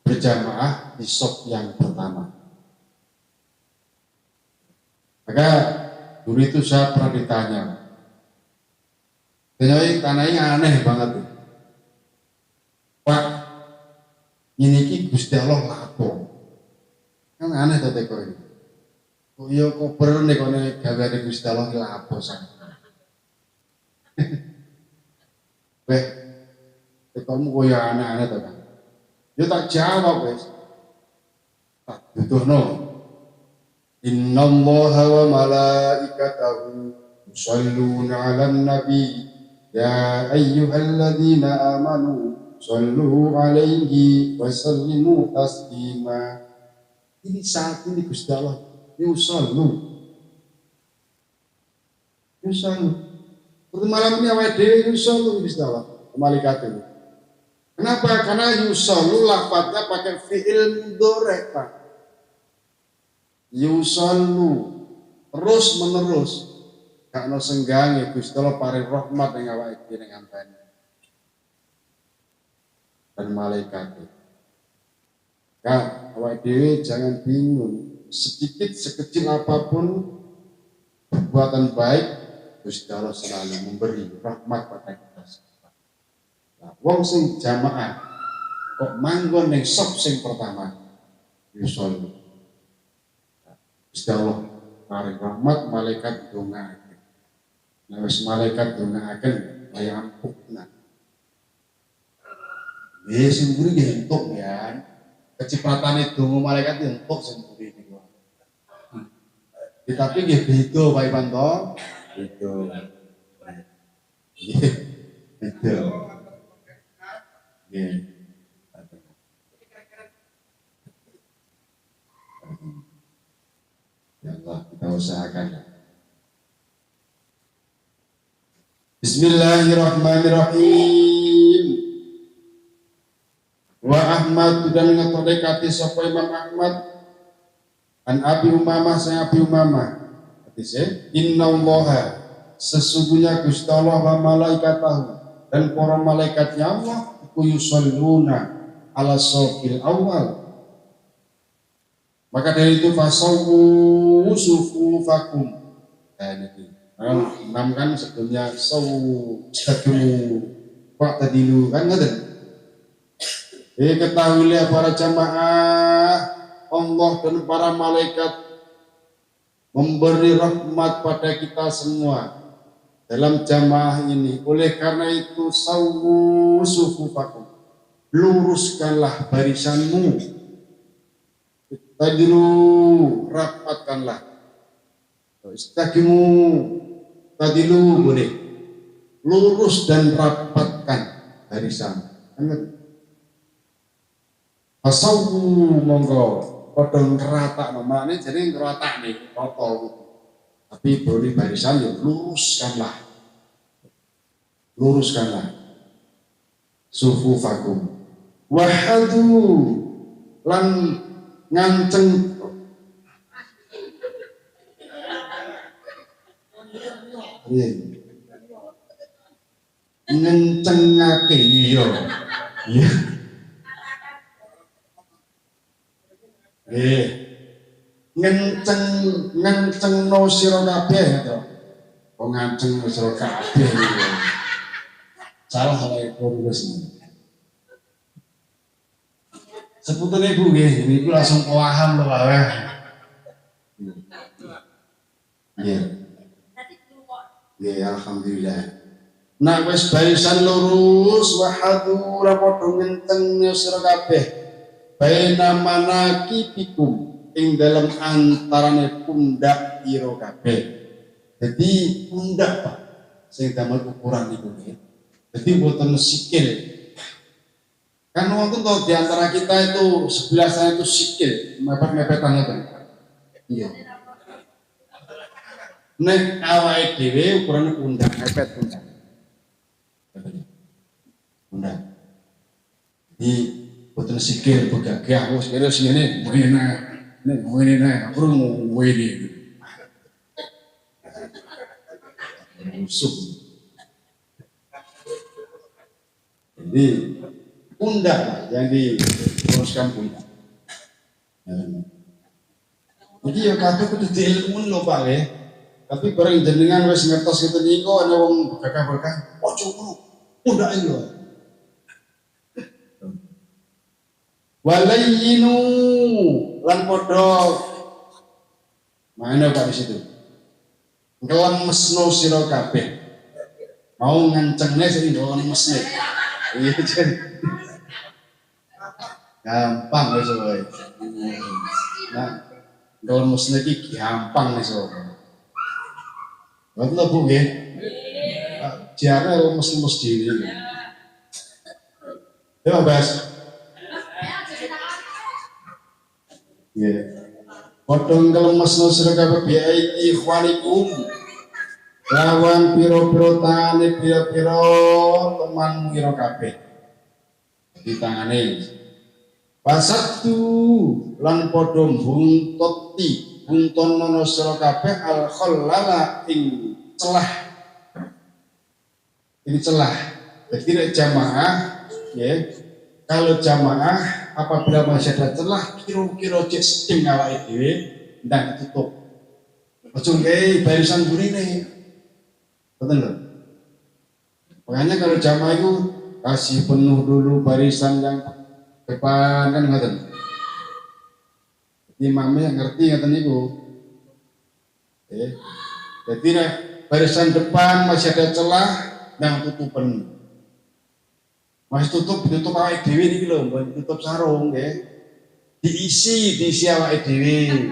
berjamaah di sof yang pertama. Maka dulu itu saya pernah ditanya, tanyanya aneh banget tuh. Pak, ini ki Gusti Allah lapo? Kan aneh tuh teko ini. Kok iya kober nih kok gaweane Gusti Allah ki lapo sak. Weh, tekomu koyo aneh-aneh to kan. Yo tak jawab wis. Tak butuhno. Innallaha wa malaikatahu yusholluna 'alan nabi ya ayyuhalladzina amanu shollu 'alaihi wa sallimu taslima. Ini saat ini Gusti Allah yusallu. Yusallu. Seperti malam ini awake dhewe yusallu Gusti Allah, malaikat itu. Kenapa? Karena yusallu lafadznya pakai fi'il mudhari, Pak. Yusallu terus menerus. Gak ono senggange Gusti Allah paring rahmat ning awake dhewe ning ambane. Dan malaikat. Kak, awake dhewe jangan bingung. Sedikit sekecil apapun perbuatan baik, Gusti Allah selalu memberi rahmat pada kita semua. Nah, wong sing jamaah kok manggon ning sop sing pertama, yusollu. Gusti Allah paring rahmat, malaikat ndongaaken. Nah, wis malaikat ndongaaken kaya ampuh tenan. Nggih sing mburi nggih entuk ya. Kecipratane donga malaikat entuk sing mburi niku. Tapi nggih beda Pak Iwan to. Beda. Nggih. Beda. Nggih. Ya Allah, kita usahakan ya. Bismillahirrahmanirrahim. Wa Ahmad dan ngetodekati sapa Imam Ahmad an Abi Umamah sang Abi Umamah. Hadise innallaha sesungguhnya Gusti Allah wa malaikatahu dan para malaikatnya Allah iku yusalluna ala sofil awal. Maka dari itu fasawu sufufakum. Nah, ini. Imam kan sebelumnya sawu istaqimu wa'tadilu kan ngoten. Ketahuilah para jamaah, Allah dan para malaikat memberi rahmat pada kita semua dalam jamaah ini. Oleh karena itu sawu sufufakum, luruskanlah barisanmu, tadilu rapatkanlah, istaqimu tadilu boleh lurus dan rapatkan barisan. Fasawu monggo padha ngratakno, maknane jadi ngratakne rata. Tapi beri barisan ya luruskanlah. Luruskanlah sufufakum. Wahadu lan nganceng ngencengake iya. Iya. Ngencengno sira kabeh to. Kok nganceng sira kabeh iki. Salah lek nulis. Seputune Bu nggih, niku langsung paham lho Pak. Nggih. Nggih, alhamdulillah. Nah wis barisan lurus wahadu ora padha ngenteng sira kabeh. Baina manakibikum ing dalem antarane pundak ira kabeh. Jadi pundak Pak sing damel ukuran niku nggih. Jadi mboten sikil. Kan wonten to di antara kita itu sebelah sana itu sikil, mepet-mepetan ngoten. Iya. Nek awake dhewe ukurane pundak, mepet pundak. Pundak. Jadi boten sikil begagah wis kene sing ngene ngene. Nek ngene nek aku ngene. Musuh. Jadi pundak lah yang diluruskan pundak. Jadi ya kabeh kudu diilmuni lho Pak nggih. Tapi bareng jenengan wis ngertos ngeten niku ana wong gagah-gagah, ojo ngono. Pundake lho. Walayyinu lan padha mana Pak di situ? Nglemesno sira kabeh. Mau ngencengne sing nglemesne. Iya jen. Gampang wis pokoke. Nah, nglemesne iki gampang wis pokoke. Ngoten lho Bu nggih. Jare lemes-lemes dhewe. Ya Mas. Nggih. Padha nglemesno sira kabeh bi ikhwanikum. Lawan pira-pira tangane pira-pira temanmu ira kabeh. Di tangane. Fasattu lan padha mbuntuti, buntonono sira kabeh al khallala ing celah. Ini celah. Jadi nek jamaah ya, kalau jamaah apabila masih ada celah kira-kira cek sedeng awake dhewe ndang ditutup. Aja gawe barisan burine. Betul lho. Makanya kalau jamaah itu kasih penuh dulu barisan yang depan kan ngoten. Imamnya yang ngerti ngoten niku. Jadi nek barisan depan masih ada celah ndang tutupen. Masih tutup, ditutup awake dhewe niki lho, mboten tutup sarung nggih. Diisi, diisi awake dhewe.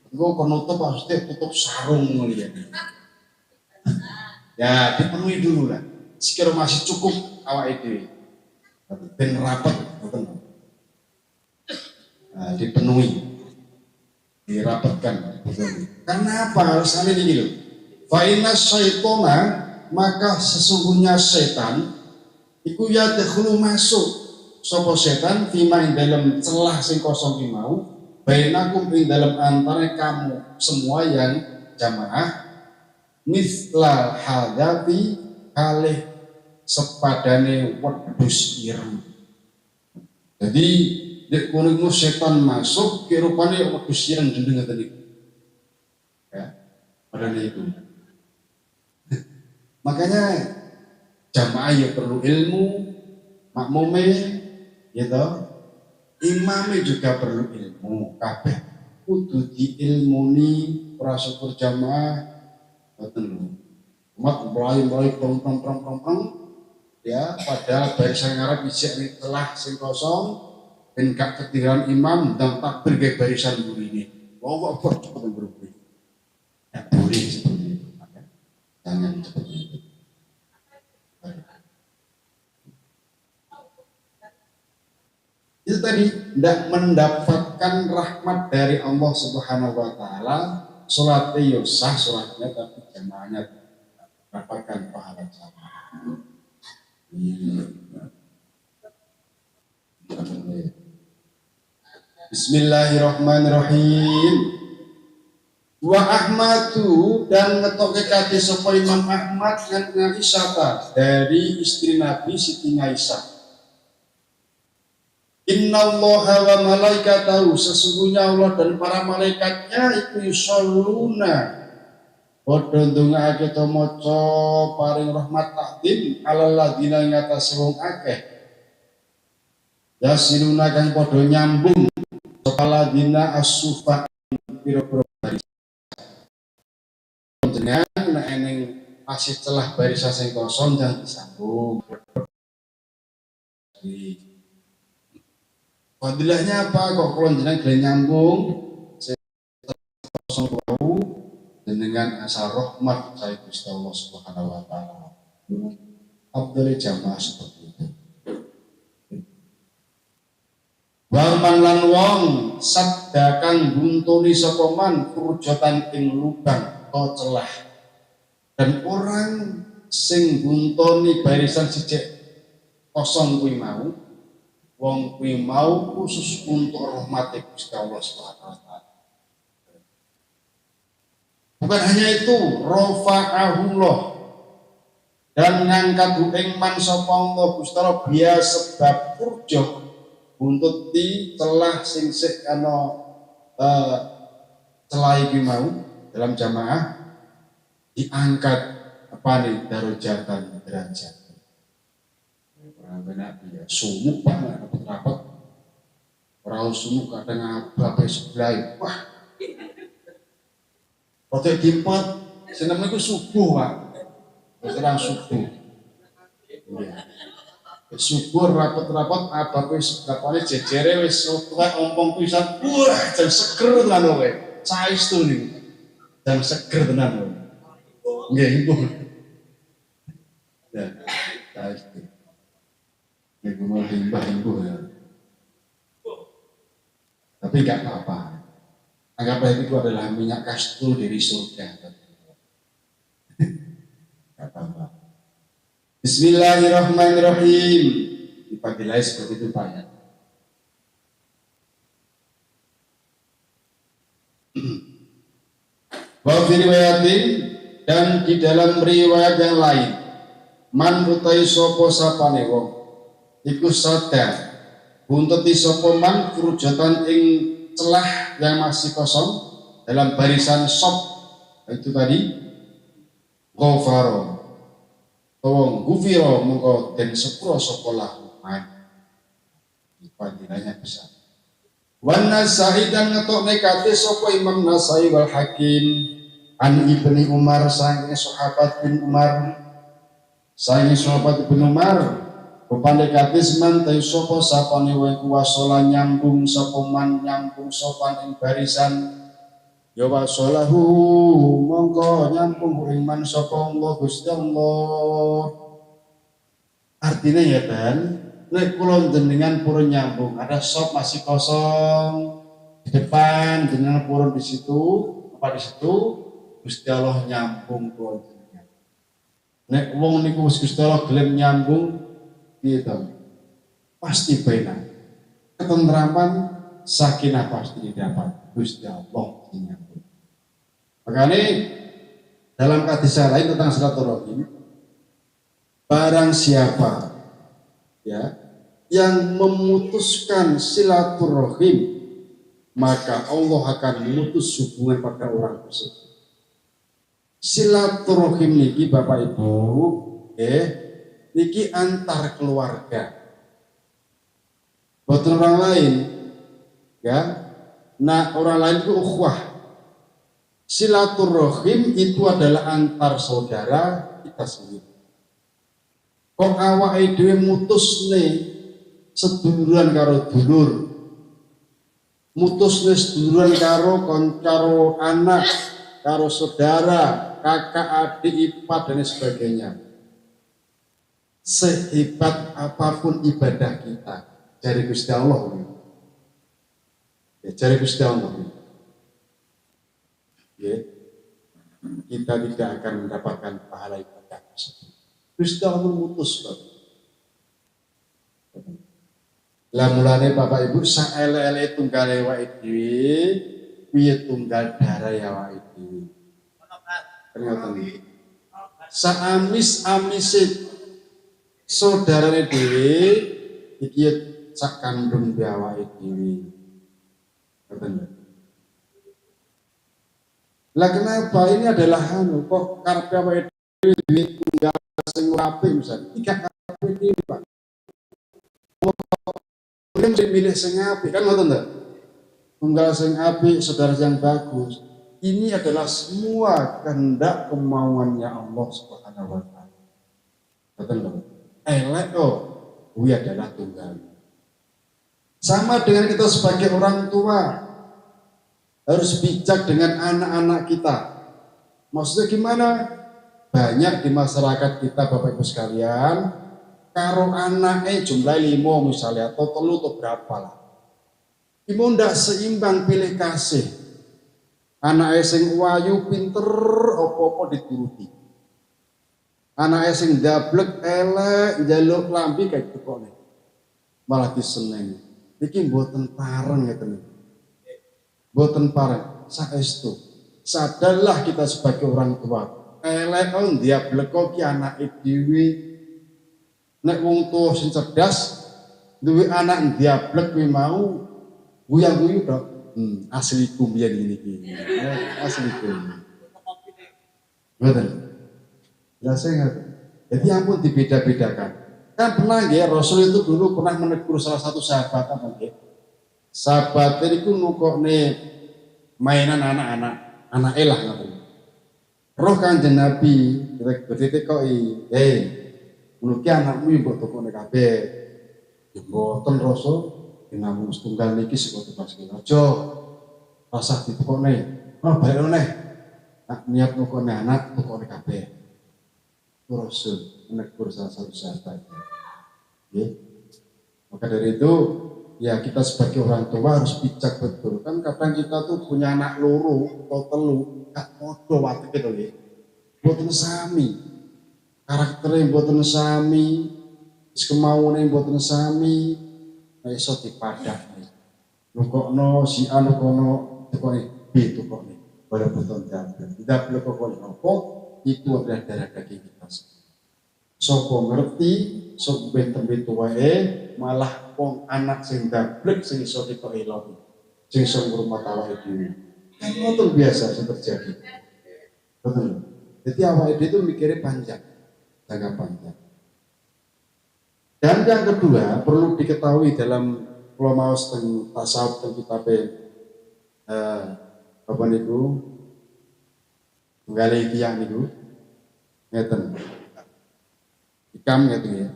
Engko kon nutup maksudnya tutup sarung ngono ya. Ya, dipenuhi dulu lah. Sekira masih cukup awake dhewe. Ben rapet ngoten. Nah, dipenuhi. Dirapatkan, dipenuhi. Karena apa? Alasannya niki lho. Fa inna syaitona, maka sesungguhnya setan iku ya dakhulu masuk sapa setan fima ing dalem celah sing kosong ki mau bainakum ing dalem antara kamu semua yang jamaah mithla hadzabi kalih sepadane wedhus ireng. Jadi nek kono iku setan masuk kirupane wedhus ireng gendeng ngoten niku. Ya, padane iku. Makanya jamaah ya perlu ilmu, makmume gitu. Imame juga perlu ilmu. Kabeh kudu diilmuni ora syukur jamaah ngoten lho. Umat mlayu-mlayu prong prong prong prong prong ya, padahal barisan ngarep isih ning celah sing kosong ben gak ketinggalan imam ndang takbir ke barisan mburine. Wong kok cepet mburi. Ya boleh seperti itu, ya. Jangan seperti itu. Itu tadi tidak mendapatkan rahmat dari Allah Subhanahu wa taala, salatnya yo sah salatnya tapi jamaahnya mendapatkan pahala jamaah. Bismillahirrahmanirrahim. Wa Ahmadu dan ngetoke kate sapa Imam Ahmad ngan Aisyah dari istri Nabi Siti Aisyah. Innallaha wa malaikatahu, sesungguhnya Allah dan para malaikatnya iku yusholluna padha ndongaake ta maca paring rahmat takdim alal ladina ing atase wong akeh Yasiluna kang padha nyambung sapa ladina as-sufa pira-pira barisan. Jenengan nek eneng masih celah barisan sing kosong, jangan disambung. Fadilahnya apa kok kula jenengan gelem nyambung sing kosong wau? Jenengan asal rahmat saya Gusti Allah Subhanahu wa taala. Afdhal jamaah seperti itu. Wa man lan wong sadda kang buntuni sapa man furjatan ing lubang atau celah. Dan orang sing buntoni barisan sijik kosong kuwi mau, wong kuwi mau khusus untuk rahmat Gusti Allah Subhanahu wa taala. Bukan hanya itu, rafa'ahullah dan ngangkat ing man sapa Allah Gusti Allah biya sebab furjah buntuti celah sing sik ana celah iki mau dalam jamaah, diangkat apa nih, darajatan, derajat. Orang benar ya sumuk, Pak, rapat-rapat ora sumuk, kadang ababe sebelah, wah, rada dimpet seneng iku subuh, Pak. Terus terang subuh. Iya. Subur rapet-rapet ababe sebelah jejere wis tuwek ompong pisan. Wah, jan seger tenan kowe. Saestu niku. Jan seger tenan kowe. Nggih, Ibu. Ya, saestu. Niku malah imbah-imbuh ya. Tapi enggak apa-apa. Anggaplah itu adalah minyak kastul dari surga. Enggak apa-apa. Bismillahirrahmanirrahim. Dipakilai seperti itu, Pak, ya. Wa fi riwayatin, dan di dalam riwayat yang lain, man utai sapa sapane wong iku sadar bunteti sapa man furjatan ing celah yang masih kosong dalam barisan sop itu tadi, ghafara utawa gufira mongko den sepuro sapa lahu man. Fadilahnya besar. Wan Nasai dan ngetokne kate sapa Imam Nasai wal Hakim an Ibni Umar saking sahabat bin Umar, saking sahabat Ibnu Umar rupane katis man ta sapa sapane wae kuwasola nyambung sapa man, nyambung sopan ing barisan ya wasolahu mongko nyambung ing man sapa Allah Gusti Allah. Artinya ya dan nek kula jenengan purun nyambung, ada sop masih kosong di depan, jenengan purun di situ, apa di situ, Gusti Allah nyambung kula jenengan. Nek wong niku wis Gusti Allah gelem nyambung, piye to? Pasti benar. Ketentraman, sakinah pasti didapat Gusti Allah nyambung. Makanya dalam hadis lain tentang silaturahim, barang siapa ya yang memutuskan silaturahim, maka Allah akan memutus hubungan pada orang tersebut. Silaturahim niki Bapak Ibu, niki antar keluarga. Boten orang lain, ya. Nah, orang lain itu ukhuwah. Silaturahim itu adalah antar saudara kita sendiri. Kok awake dhewe mutusne seduluran karo dulur, mutusne seduluran karo karo anak, karo saudara, kakak, adik, ipar dan sebagainya. Sehebat apapun ibadah kita, jare Gusti Allah. Ya, jare Gusti Allah. Ya, kita tidak akan mendapatkan pahala ibadah tersebut. Gusti Allah memutus, Bapak. Lah mulane Bapak Ibu, saele-ele tunggal awake dhewe, piye tunggal darah awake dhewe. Kan ngoten iki. Saamis-amise saudarane dhewe iki sak kandung awake dhewe. Ngoten lho. Lah kenapa ini adalah anu kok karepe awake dhewe duwe tunggal sing ora apik misalnya. Tiga karepe dhewe, Pak. Mesti milih sing apik kan ngoten ta? Tunggal sing apik, saudara yang bagus. Ini adalah semua kehendak kemauannya Allah Subhanahu wa taala. Ngoten lho. Elek oh, kuwi adalah tunggal. Sama dengan kita sebagai orang tua harus bijak dengan anak-anak kita. Maksudnya gimana? Banyak di masyarakat kita Bapak Ibu sekalian, karo anaknya jumlah 5 misalnya atau 3 atau berapa lah. Ibu ndak seimbang pilih kasih. Anake sing wayu pinter opo-opo dituruti. Anake sing ndablek elek njaluk klambi kayak tukokne. Malah disenengi. Iki mboten pareng ngeten iki. Mboten pareng saestu. Sadarlah kita sebagai orang tua. Elek on ndablek kok ki anake dhewe. Nek wong tuwa sing cerdas duwe anak ndablek kuwi mau guya-guyu tok. Asliku biyen ngene iki. Asliku. Ngoten. Lah saya ngoten. Jadi ampun dibeda-bedakan. Kan pernah nggih Rasul itu dulu pernah menegur salah satu sahabat apa nggih? Sahabat niku nukokne mainan anak-anak, anake lah ngoten. Roh Kanjeng Nabi ditekoki, "Hei, ngono ki anakmu mbok tukokne kabeh." Ya mboten Rasul, namung setunggal niki sing kok tumbas aja. Rasah ditukokne. Ora balik neh. Nak niat nukokne anak, tukokne kabeh. Rasul menegur salah satu sahabatnya. Nggih. Maka dari itu ya kita sebagai orang tua harus bijak betul. Kan kadang kita tuh punya anak loro atau telu, gak padha wateke to nggih. Mboten sami. Karaktere mboten sami, wis kemaune mboten sami, nek iso dipadakne. Nukokno si A nukono tukokne B tukokne. Walaupun ndablek. Ndablek kok nopo? Itu adalah darah daging kita semua. Sopo ngerti, sok ben tembe tuwae malah wong anak sing ndablek sing iso kita eloki. Sing iso ngrumat awake dhewe. Kan ngoten biasa sing terjadi. Betul. Jadi awake dhewe itu mikirnya panjang, jangka panjang. Dan yang kedua perlu diketahui dalam kula maos teng tasawuf teng kitabe apa niku tunggale tiyang niku ngeten. Hikam ngeten ya.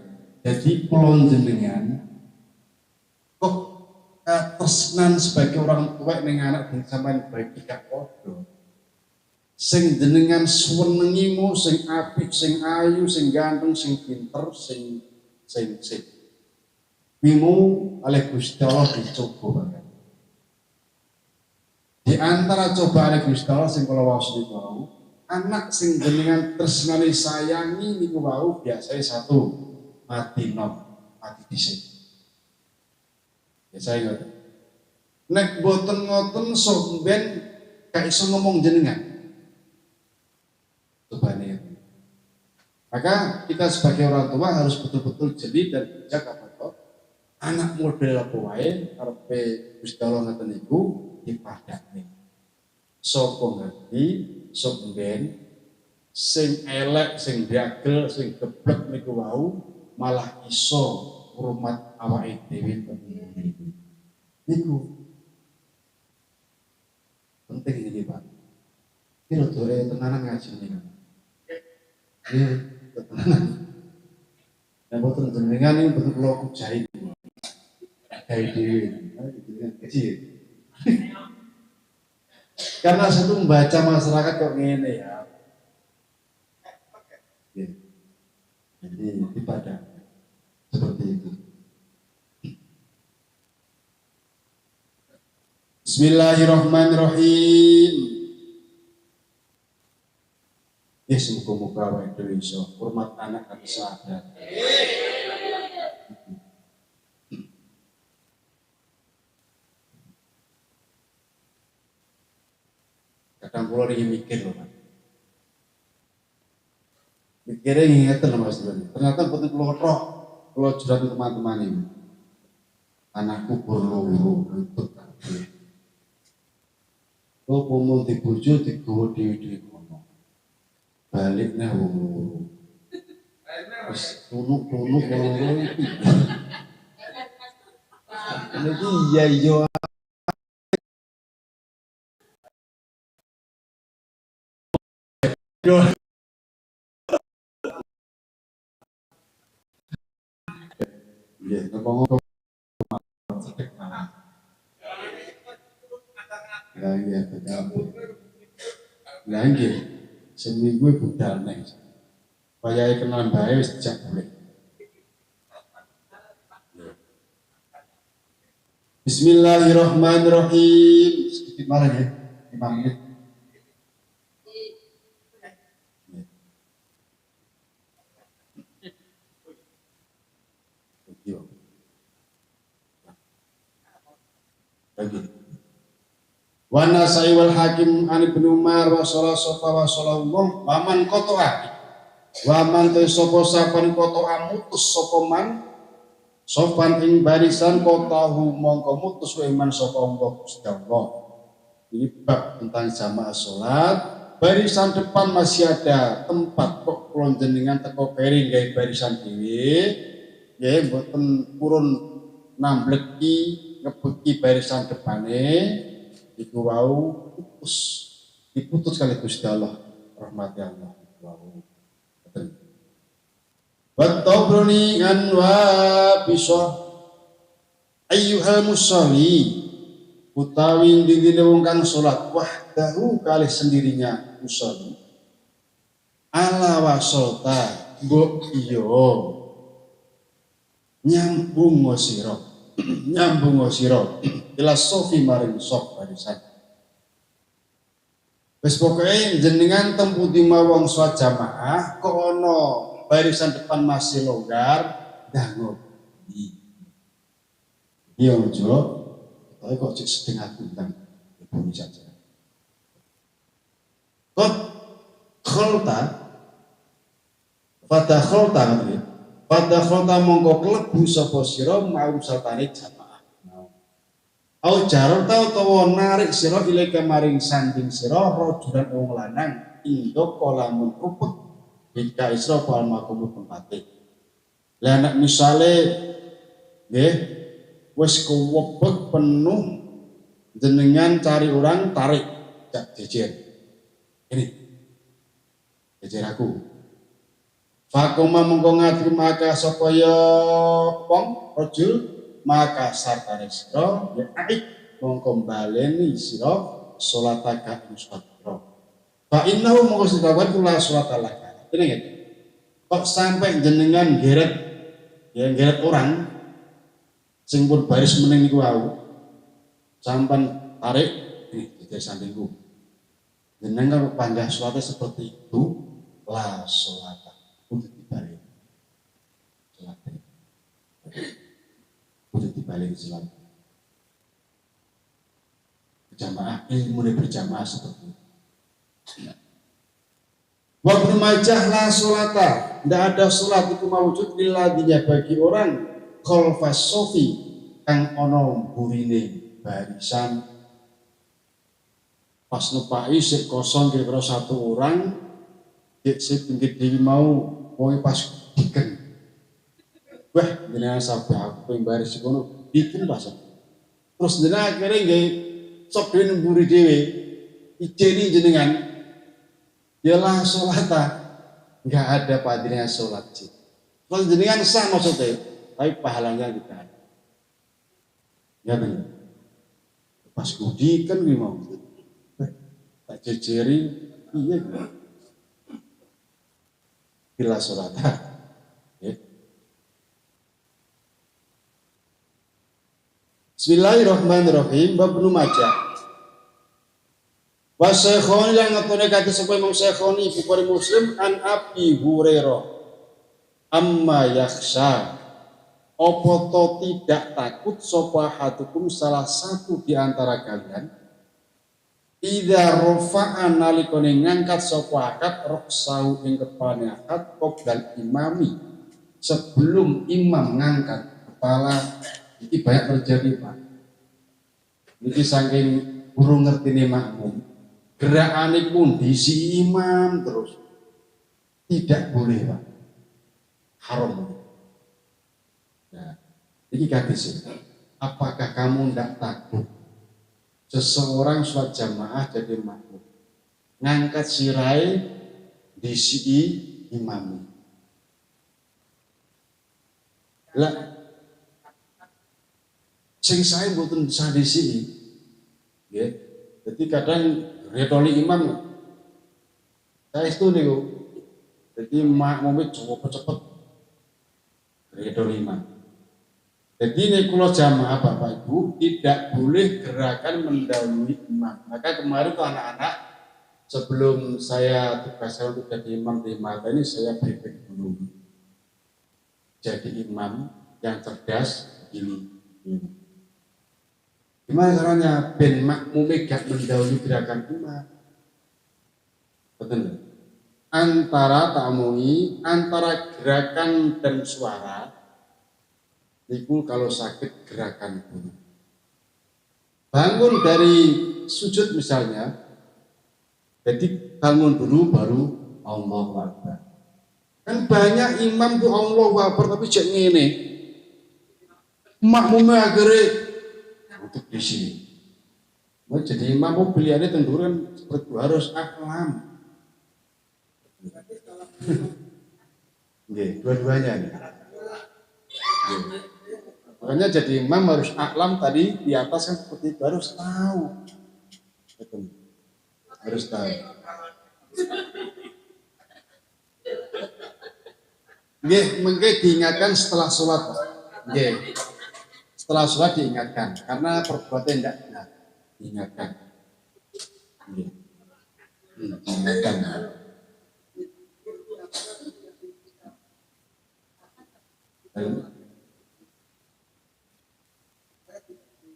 Jadi kula jenengan kok katresnan sebagai orang tua ning anak dan sampean bagi gak padha. Sing jenengan suwenengimu sing apik, sing ayu, sing ganteng, sing pinter, sing sing sing. Wimu oleh Gusti Allah dicoba banget. Di antara cobaan Gusti Allah sing kula waos niku wau, anak sing jenengan tresnani sayangi niku wau biasanya satu, mati nom, mati dhisik. Biasanya ngoten. Nek boten ngoten sok ben gak iso ngomong jenengan. Cobane itu. Maka kita sebagai orang tua harus betul-betul jeli dan bijak apa toh. Anak model apa wae karepe Gusti Allah ngoten niku dipadakne. Sapa ngerti sok ben sing elek, sing dagel, sing geblek niku wau malah iso ngrumat awake dhewe niku. Niku penting iki, Pak. Iki rada tenanan ngaji niku. Nggih, tenanan. Nek boten jenengan iki boten kula kujahi. Gawe dhewe, jenengan kecil. Karena saya tuh membaca masyarakat kok ngene ya. Jadi ibadah seperti itu. Bismillahirrahmanirrahim. Ya semoga-moga awake dhewe iso hormat anak kan sadar. Kadang kula niki mikir lho, Pak. Mikirnya ngeten lho Mas Doni. Ternyata mboten kula roh, kula jurat teman-teman ini. Anakku pur loro untuk kabeh. Kok umum dibojo digawa dhewe-dhewe kono. Balik neh wong loro. Wis tunuk-tunuk wong loro iki. Niki iya iya. Nggih, napa ngomong cedek malah. Lah iya betul. Lah nggih, seminggu budal neh. Wayahe kenalan bae wis dijak boleh. Bismillahirrahmanirrahim. Sedikit malah ya, 5 menit. Lagi. Wa Nasai wal Hakim an Ibnu Umar wa sala sofa wa sallallahu wa man qata'a wa man ta sapa sapan qata'a mutus sapa man sopan ing barisan qatahu mongko mutus wa iman sapa Allah Gusti Allah. Ini bab tentang jamaah salat. Barisan depan masih ada tempat kok kula jenengan teko keri gawe barisan dhewe nggih mboten purun nambleki ngebeki barisan depane iku wau putus diputus kali Gusti Allah rahmati Allah iku wau. Wa tabruni an wa bisa ayyuhal musalli utawi ndine wong kang salat wahdahu kalih sendirinya musalli ala wasolta mbok iya nyambung sira nyambung sira ila sofi maring sof barisan. Wis pokoke jenengan teng pundi mawon salat jamaah kok ana barisan depan masih longgar dah ngopi. Iya ojo, tapi kok cek setengah tentang bumi saja. Kok kholta pada kholta ngerti? Pada kholta mongko klebu sapa sira mau sartane jamaah. Au jarota utawa narik sira ilaika maring sanding sira rajulan wong lanang indok kalamun rupek bika isra pal makumu tempate. Lah nek misale nggih wis kuwebek penuh jenengan cari orang tarik jak jejer. Ini jejer aku. Fakoma mongko ngatri maka sapa ya wong rajul maka sartane sira ya aik mongko baleni sira salataka ing salat sira. Fa innahu mongko sitawan kula salat laka. Ini nggih. Kok sampai jenengan geret ya geret orang sing pun baris meneng niku wau sampean tarik ini jejer sandingku. Jenengan kalau panggah salate seperti itu la salat untuk dibalik salat. Untuk dibalik salat. Berjamaah, ilmu berjamaah seperti itu. Wa Ibnu Majah la sholata, tidak ada sholat itu mawujud lilladhinya bagi orang khalfas sofi kang ana burine barisan. Pas nepaki sik kosong kira-kira satu orang, dek sik pinggir dhewe mau wonge pas diken. Wah, jenengan sabah aku ping baris kono diken pas. Terus jenengan akhire nggih sok dhewe nemburi dhewe. Ijeni jenengan. Ya lah sholata, enggak ada padrinya sholat sih. Terus jenengan sah maksudnya, tapi pahalanya tidak ada. Ya bener. Pas gudi kan gue mau, tak jejeri, iya gue. Bila sholata. Ya. Bismillahirrahmanirrahim. Bab Ibnu Majah. Wa syekhoni yang ngetone kaki sapa Imam Syekhoni Bukhari Muslim an Abi Hurairah amma yakhsha apa to tidak takut sapa hadukum salah satu di antara kalian idza rafa'a nalikane ngangkat sapa akad roksahu ing kepalane akad qoblal imami sebelum imam ngangkat kepala. Iki banyak terjadi Pak. Niki saking urung ngertine makmum gerakane kondisi imam terus tidak boleh Pak, haram. Nah, ini hadis. Apakah kamu ndak takut seseorang sholat jamaah jadi makmum ngangkat sirahe disiki imam? Lah sing sae mboten sah disiki. Nggih. Jadi kadang retoli imam saya itu niku. Jadi makmume cepet-cepet retoli imam. Jadi ini kalau jamaah Bapak Ibu tidak boleh gerakan mendahului imam. Maka kemarin tuh anak-anak sebelum saya tugaskan untuk jadi imam di mata ini saya briefing dulu. Jadi imam yang cerdas begini. Ini. Gimana caranya? Ben makmume gak mendahului gerakan imam. Betul. Antara tamungi, antara gerakan dan suara, niku kalau sakit gerakan dulu. Bangun dari sujud misalnya, jadi bangun dulu baru Allahu Akbar. Kan banyak imam tuh Allahu Akbar tapi cek ngene. Makmumnya akhirnya untuk di sini. Mau jadi imam mau pilihannya tentu kan seperti itu harus aklam. Nggih, dua-duanya nih. Nggih. Makanya jadi imam harus aklam tadi di atas kan seperti itu harus tahu. Betul. Harus tahu. Nggih, mengke diingatkan setelah sholat. Nggih. Setelah sholat diingatkan karena perbuatan tidak benar. Diingatkan. Nggih. Diingatkan.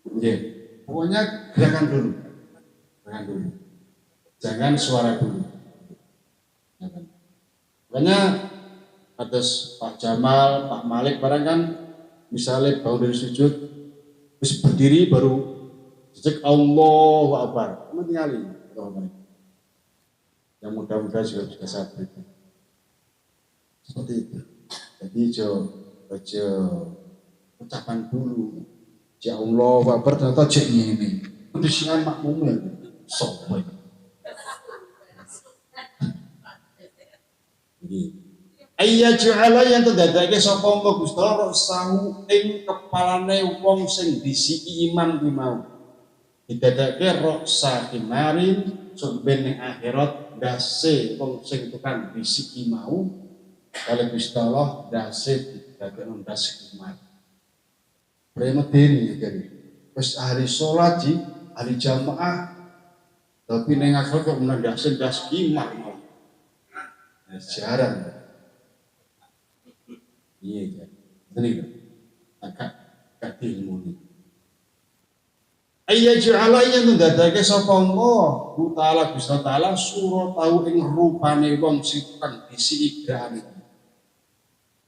Nggih. Pokoknya gerakan dulu. Gerakan dulu. Jangan suara dulu. Jangan. Makanya atas Pak Jamal, Pak Malik barang kan misalnya bangun dari sujud terus berdiri baru cek Allahu Akbar. Kamu tinggali. Yang muda-muda juga bisa saat itu. Seperti itu. Jadi jo ucapan dulu. Ya Allah Akbar ternyata cek ini. Kondisian makmumnya sopo. Jadi ayya ja'ala yang terdadake sapa Allah Gusti Allah sahu ing kepalane wong sing disiki imam ki mau. Didadake roksa kimarin sok ben ning akhirat ndase wong sing tukang disiki mau oleh Gusti Allah ndase didadekno ndas kimar. Premedeni ya kan. Wis ahli salat ji, ahli jamaah tapi ning akhirat kok ndase ndas kimar malah. Jarang. Iya, ya. Ini agak ilmu ini. Ayya ja'ala yang ndadake sapa Allah Ta'ala Gusti Ta'ala suratahu ing rupane wong sing tukang disiki gerahane.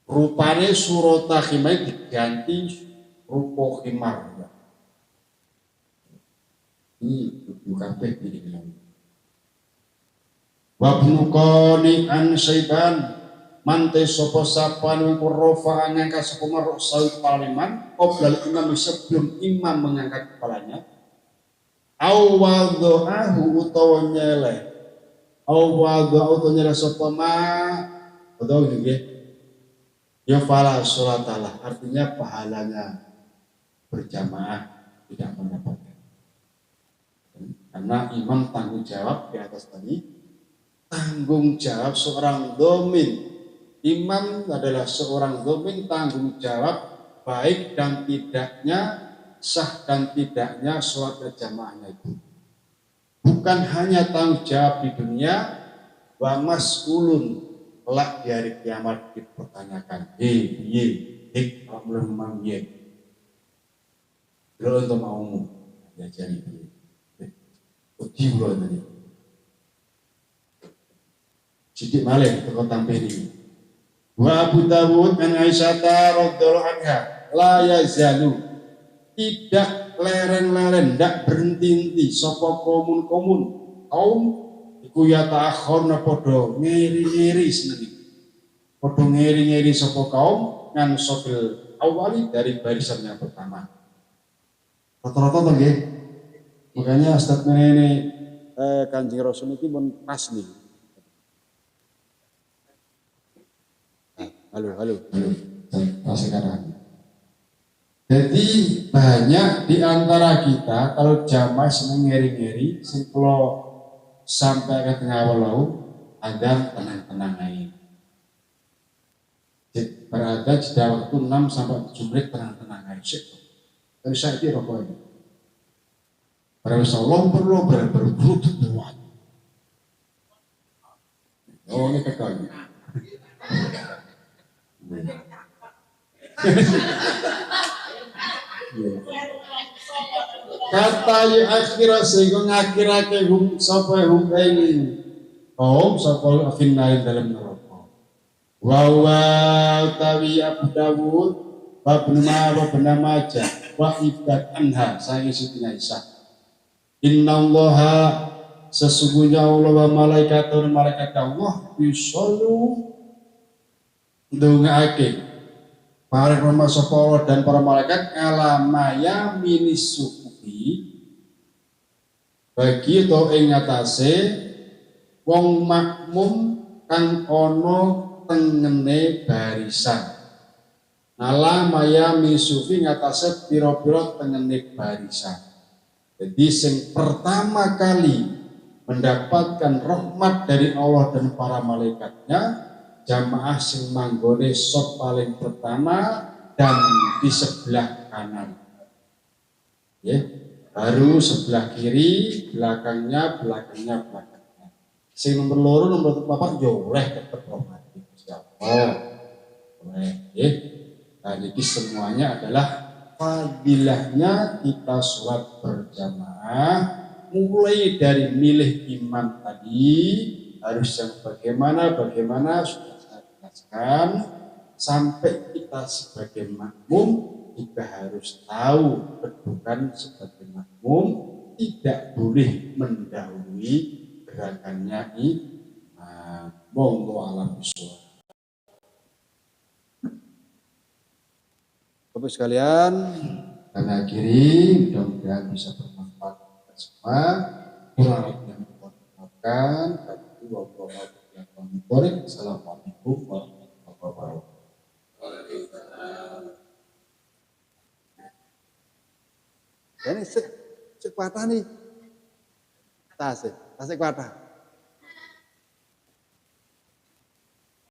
Rupane surata khimai diganti rupa khimar. Ini kudu kabeh iki. Wa ibnu an Syaiban mante sapa sapan iku rafa ngangkat sapa marok sawi kepala man qoblal imam sebelum imam mengangkat kepalanya au wadhahu utawa nyeleh au wadhahu utawa nyeleh sapa ma utawa nggih ya fala salatalah, artinya pahalanya berjamaah tidak mendapatkan karena imam tanggung jawab di atas tadi, tanggung jawab seorang domin. Imam adalah seorang domin tanggung jawab baik dan tidaknya, sah dan tidaknya sholat berjamaahnya itu. Bukan hanya tanggung jawab di dunia, wa mas'ulun kelak di hari kiamat dipertanyakan. Hei, piye? Hei, kalau belum memang piye? Belum untuk maumu, diajari piye? Wedi kula tadi. Sithik malih teko tampil iki. Wa Abu Dawud an Aisyah radhiyallahu anha la yazalu tidak leren-leren ndak berhenti-henti sapa komun-komun kaum iku ya ta'akhirna padha ngiri-ngiri senenge padha ngiri-ngiri sapa kaum ngan sobil awali dari barisan yang pertama. Rata-rata to nggih. Makanya statement ini Kanjeng Rasul niki pun pas nih. Halo, halo. Halo. Sekarang. Jadi banyak di antara kita kalau jamaah seneng ngeri-ngeri, sing kula sampai ke tengah walau, ada tenang-tenang aja. Berada jeda waktu 6 sampai 7 menit tenang-tenang aja. Terus saya itu rokok ini. Barang lomper bergeruduk kuat. Oh ini kekal. Kata yu akhira sehingga ngakhirake hum sapa hum ing kaum sapa finnarin dalam neraka. Wa wa tawi Abu Dawud wa Ibnu Majah wa Ibad anha sange Siti Aisyah. Innallaha sesungguhnya Allah wa malaikatun malaikat Allah yusallu ndongaake para sapa Allah dan para malaikat ala maya minisufi bagi to ing ngatasé wong makmum kang ana tengene barisan. Ala maya minisufi ngatasé pira-pira tengene barisan. Jadi sing pertama kali mendapatkan rahmat dari Allah dan para malaikatnya jamaah sing manggone sop paling pertama dan di sebelah kanan. Ya, baru sebelah kiri, belakangnya, belakangnya, belakangnya. Sing nomor loro, nomor papat yo oleh tetep rahmat Gusti Allah. Oleh, ya. Nah, jadi semuanya adalah fadilahnya kita sholat berjamaah, mulai dari milih imam tadi harus yang bagaimana, bagaimana sudah saya jelaskan, sampai kita sebagai makmum juga harus tahu kedudukan sebagai makmum, tidak boleh mendahului gerakannya imam. Wallahu a'lam bishawab. Bapak sekalian, kami akhiri, mudah-mudahan bisa bermanfaat kita semua. Kurang lebihnya mohon maafkan. Assalamualaikum warahmatullahi wabarakatuh. Ini sek patah nih. Tas, tas patah.